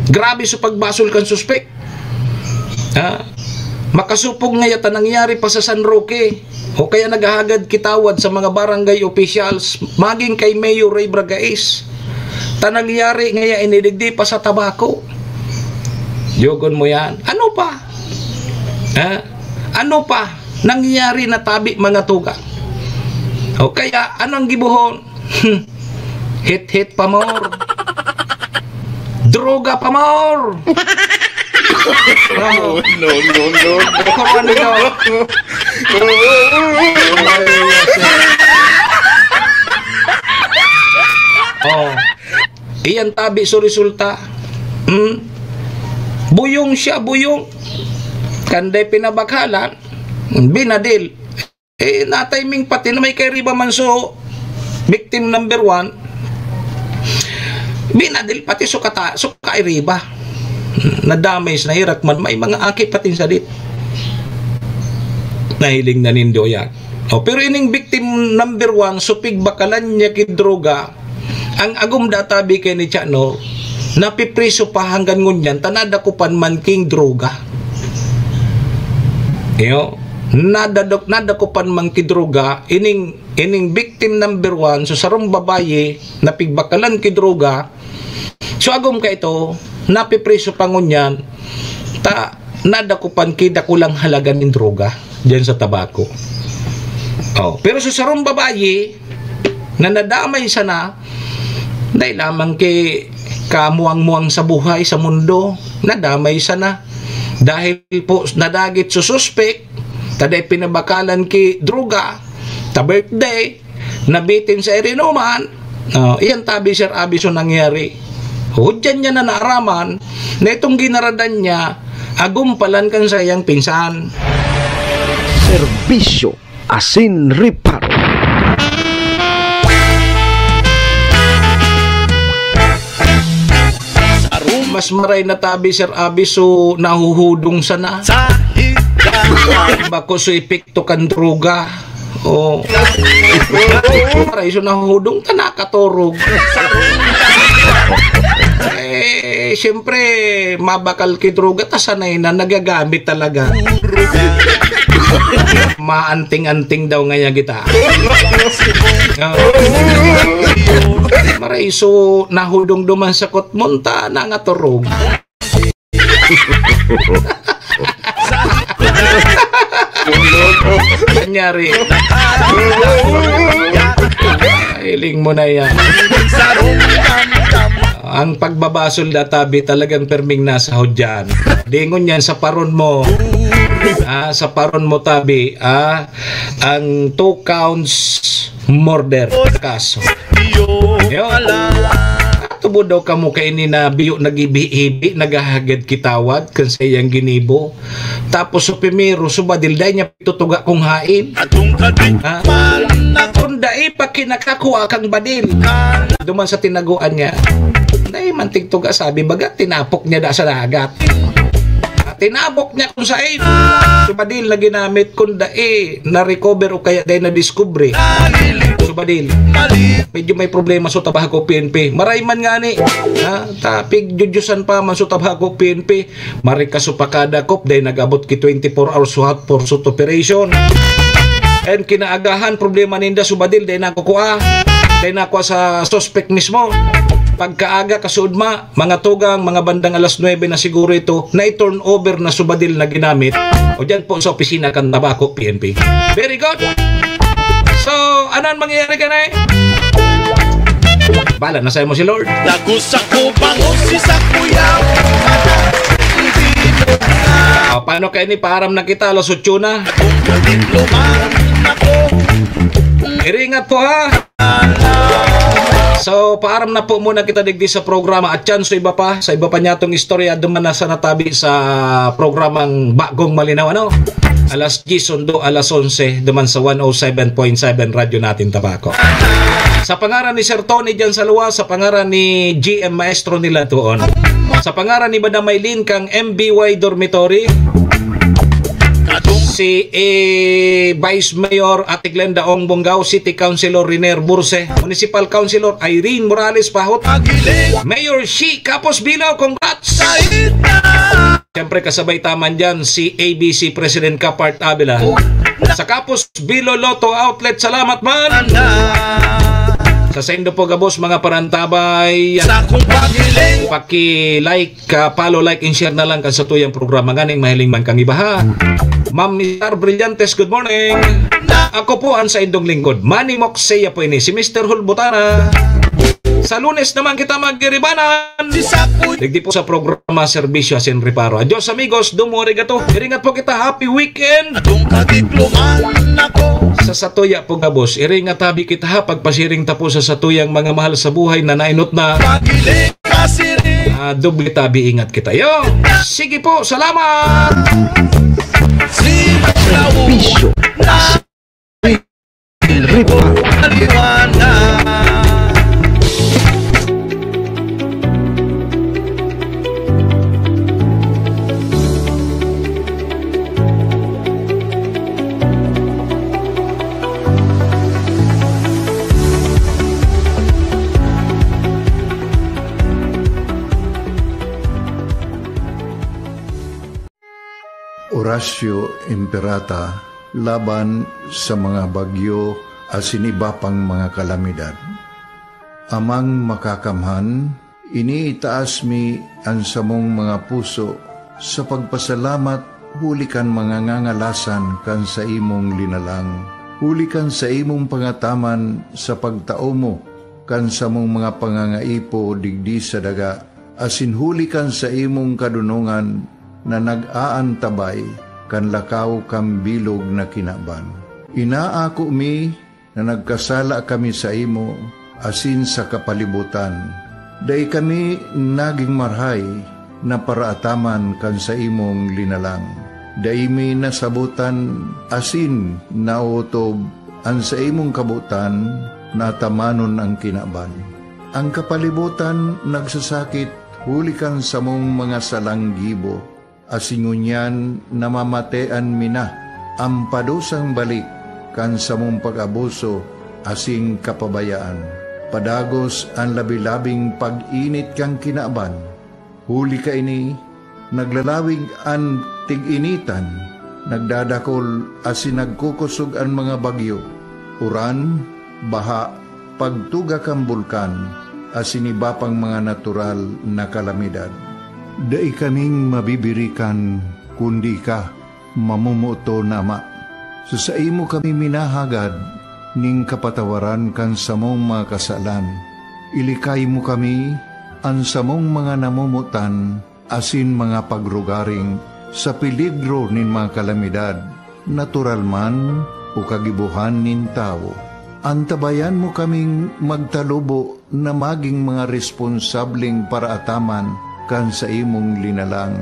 Grabe sa pagbasol kan suspek. Ha? Makasupog ngaya ta nangyari pa sa San Roque. O kaya naghahagad kitawad sa mga barangay officials, maging kay Mayor Ray Bragais. Ta nangyari ngaya ini digdi pa sa Tabaco. Yogon mo yan. Ano pa? Ha? Ano pa? Nangyari na tabi, mga tugang. O kaya, anong gibuhon? Hit-hit pa more. Droga pa more. Oh, no, no, no, no. Ako, ano daw? Oh. Iyan tabi so resulta. Hmm? Buyong siya, buyong. Kanday pinabakalan, binadil. Eh, natiming pati na may kairiba man so victim number one, binadil pati so kata-, so kairiba. Nadamay sa nahirak man, may mga aki pati sa dit. Nahiling na nindo yan. O, pero ining victim number one, supig bakalan niya ki droga, ang agom da tabi kay ni Chanor, napipriso pa hanggang ngunyan, ta nadakupan man king droga. Iyo, nadadok-, nadakupan man ki droga, ining, ining victim number one, so sarong babayi, napigbakalan ki droga, so agom ka ito, napipriso pa ngunyan, ta nadakupan ki dakulang halaga nin droga diyan sa tabako. Oh, pero sa sarong babayi na nadamay sana, dahil lamang ki kamuang-muang sa buhay, sa mundo, nadamay sana. Dahil po nadagit sa suspek, ta dai pinabakalan ki droga, ta birthday, nabitin sa irinuman, oh, iyan tabi, Sir Abi, so nangyari. Hudyan niya na naaraman na itong ginaradan niya, agom palan kan sayang pinsan. Serbisyo asin reparo. Mas maray na tabi, Sir Abi, so nahuhudong sana. Sa higda. Bako so epekto kan droga. Oh. Maray so nahuhudong ta nakaturog. Eh, siyempre, mabakal ki droga, ta sanay na, nagagamit talaga. Maanting-anting daw ngaya kita. Oh. Maray so nahudong duman sa kotmon ta nangaturog. Nangyari. Hiling mo na yan. Ang pagbabasol na tabi talagang perming nasa hudyan. Dingon yan sa paron mo. Ah, sa paron mo tabi, ah, ang two counts murder kaso. Yo. Tubod daw kamo kaini na biyo naghibi-hibi, naghahagad kitawad kan saiyang ginibo. Tapos sa primero, subadil, dai niya pitutuga kung hain. Ha? Kung dai pa kinakakua kang badil. Duman sa tinaguan niya. Dai man tigtuga, sabi, baga, tinapok niya da sa dagat. Tinabok niya kung sain. Subadil na ginamit kung dai na-recover o kaya dai na-discover. Subadil. Medyo may problema sa Tabaco P N P. Maray man ngani. Ha? Ta, pigjujusan pa man sa Tabaco P N P. Marika supakada kop, dai nag-abot ki twenty-four hours suhat for suit operation. And kinaagahan, problema ninda, subadil, dai nakukua. Dai nakua sa suspect mismo. Pagkaaga, kasuodma, mga tugang, mga bandang alas nuebe na siguro ito, na i-turn over na subadil na ginamit. O dyan po sa opisina kan Tabaco P N P. Very good. So, ano ang mangyayari ka na eh? Bala na sa'yo mo si Lord. Lagu sa kubang o si sa kuya. O, paano kayo ni paaram na kita? Alas otso na. Kung diplomahan ako. Iringat po, ha? So, paaram na po muna kita digdi sa programa. At yan, so iba pa, sa iba pa niyatong istorya, duman na sa natabi sa programang Bagong Malinaw, ano? Alas diyes sundo, alas onse, duman sa one oh seven point seven Radyo Natin Tabaco. Sa pangaran ni Sir Tony dyan sa luwas, sa pangaran ni G M Maestro nila tuon. Sa pangaran ni Madam Maylin kang M B Y Dormitory, si, eh, Vice Mayor Ate Glenda Ong Bongao, City Councilor Riner Burse, Municipal Councilor Irene Morales Pahot, Mayor Shi Kapos Bilo, congrats! Siyempre, kasabay taman dyan si A B C President Kapart Avila. Sa Kapos Bilo Lotto Outlet, salamat man! Sa saindo po gabos, mga parantabay. Sa kong pagiling. Paki-like, ka-follow, like, and share na lang kan satuyang programa nganing mahiling man kang iba, ha. Ma'am Star Brillantes, good morning. Ako po ang saindong lingkod, Manny Moxea po ini, si Mister Hulbutana. Sa Lunes naman kita magiribanan. Digdi po sa programa Serbisyo Asin Reparo. Adios, amigos. Domo arigato. Iringat po kita. Happy weekend. Atong kadiploman ako. Sa satuya po gabos. Iringat tabi kita, ha. Pagpasiring ta po sa satuyang mga mahal sa buhay na nainot na. Pagiling pasiring. Ah, doble tabi, ingat kita. Yo! Sige po, salamat! Si Bisyo. Ripa. Aliwana. Ratio Imperata laban sa mga bagyo asin iba pang mga kalamidad. Amang Makakamhan, iniitaas mi an samong mga puso sa pagpasalamat huli kan mga ngangalasan kan saimong linalang, huli kan saimong pangataman sa pagtao mo kan samong mga pangangaipo digdi sa daga, asin huli kan saimong kadonongan na nag-aantabay kan lakaw kan bilog na kinaban. Inaako mi na nagkasala kami saimo asin sa kapalibutan. Dai kami nagin marahay na paraataman kan saimong linalang. Dai mi nasabotan asin naotob an saimong kabotan na atamanon an kinaban. An kapalibutan nagsasakit huli kan samong mga salang gibo, asin ngunyan namamatean mi na an padusang balik kan samong pag-abuso asin kapabayaan. Padagos an labi-labing pag-init kan kinaban. Huli kaini, naglalawig an tig-initan, nagdadakol asin nagkukosog an mga bagyo, uran, baha, pagtuga kan bulkan, asin iba pang mga natural na kalamidad. Dai kaming mabibirikan, kundi ika, mamomoton na Ama. Sa saimo kami minahagad nin kapatawaran kan samong mga kasalan. Ilikay mo kami, an samong mga namomotan, asin mga pagrugaring sa peligro nin mga kalamidad, natural man o kagibohan nin tawo. Antabayan mo kaming magtalubo na magin mga responsableng paraataman kan saimong linalang,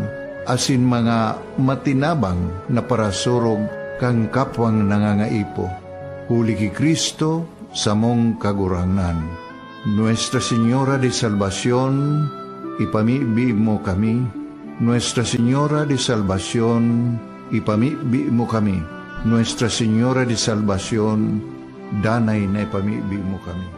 asin mga matinabang na parasurog kan kapwang nangangaipo. Huli ki Cristo, samong Kagurangnan. Nuestra Señora de Salvacion, ipamibi mo kami. Nuestra Señora de Salvacion, ipamibi mo kami. Nuestra Señora de Salvacion, danay na ipamibi mo kami.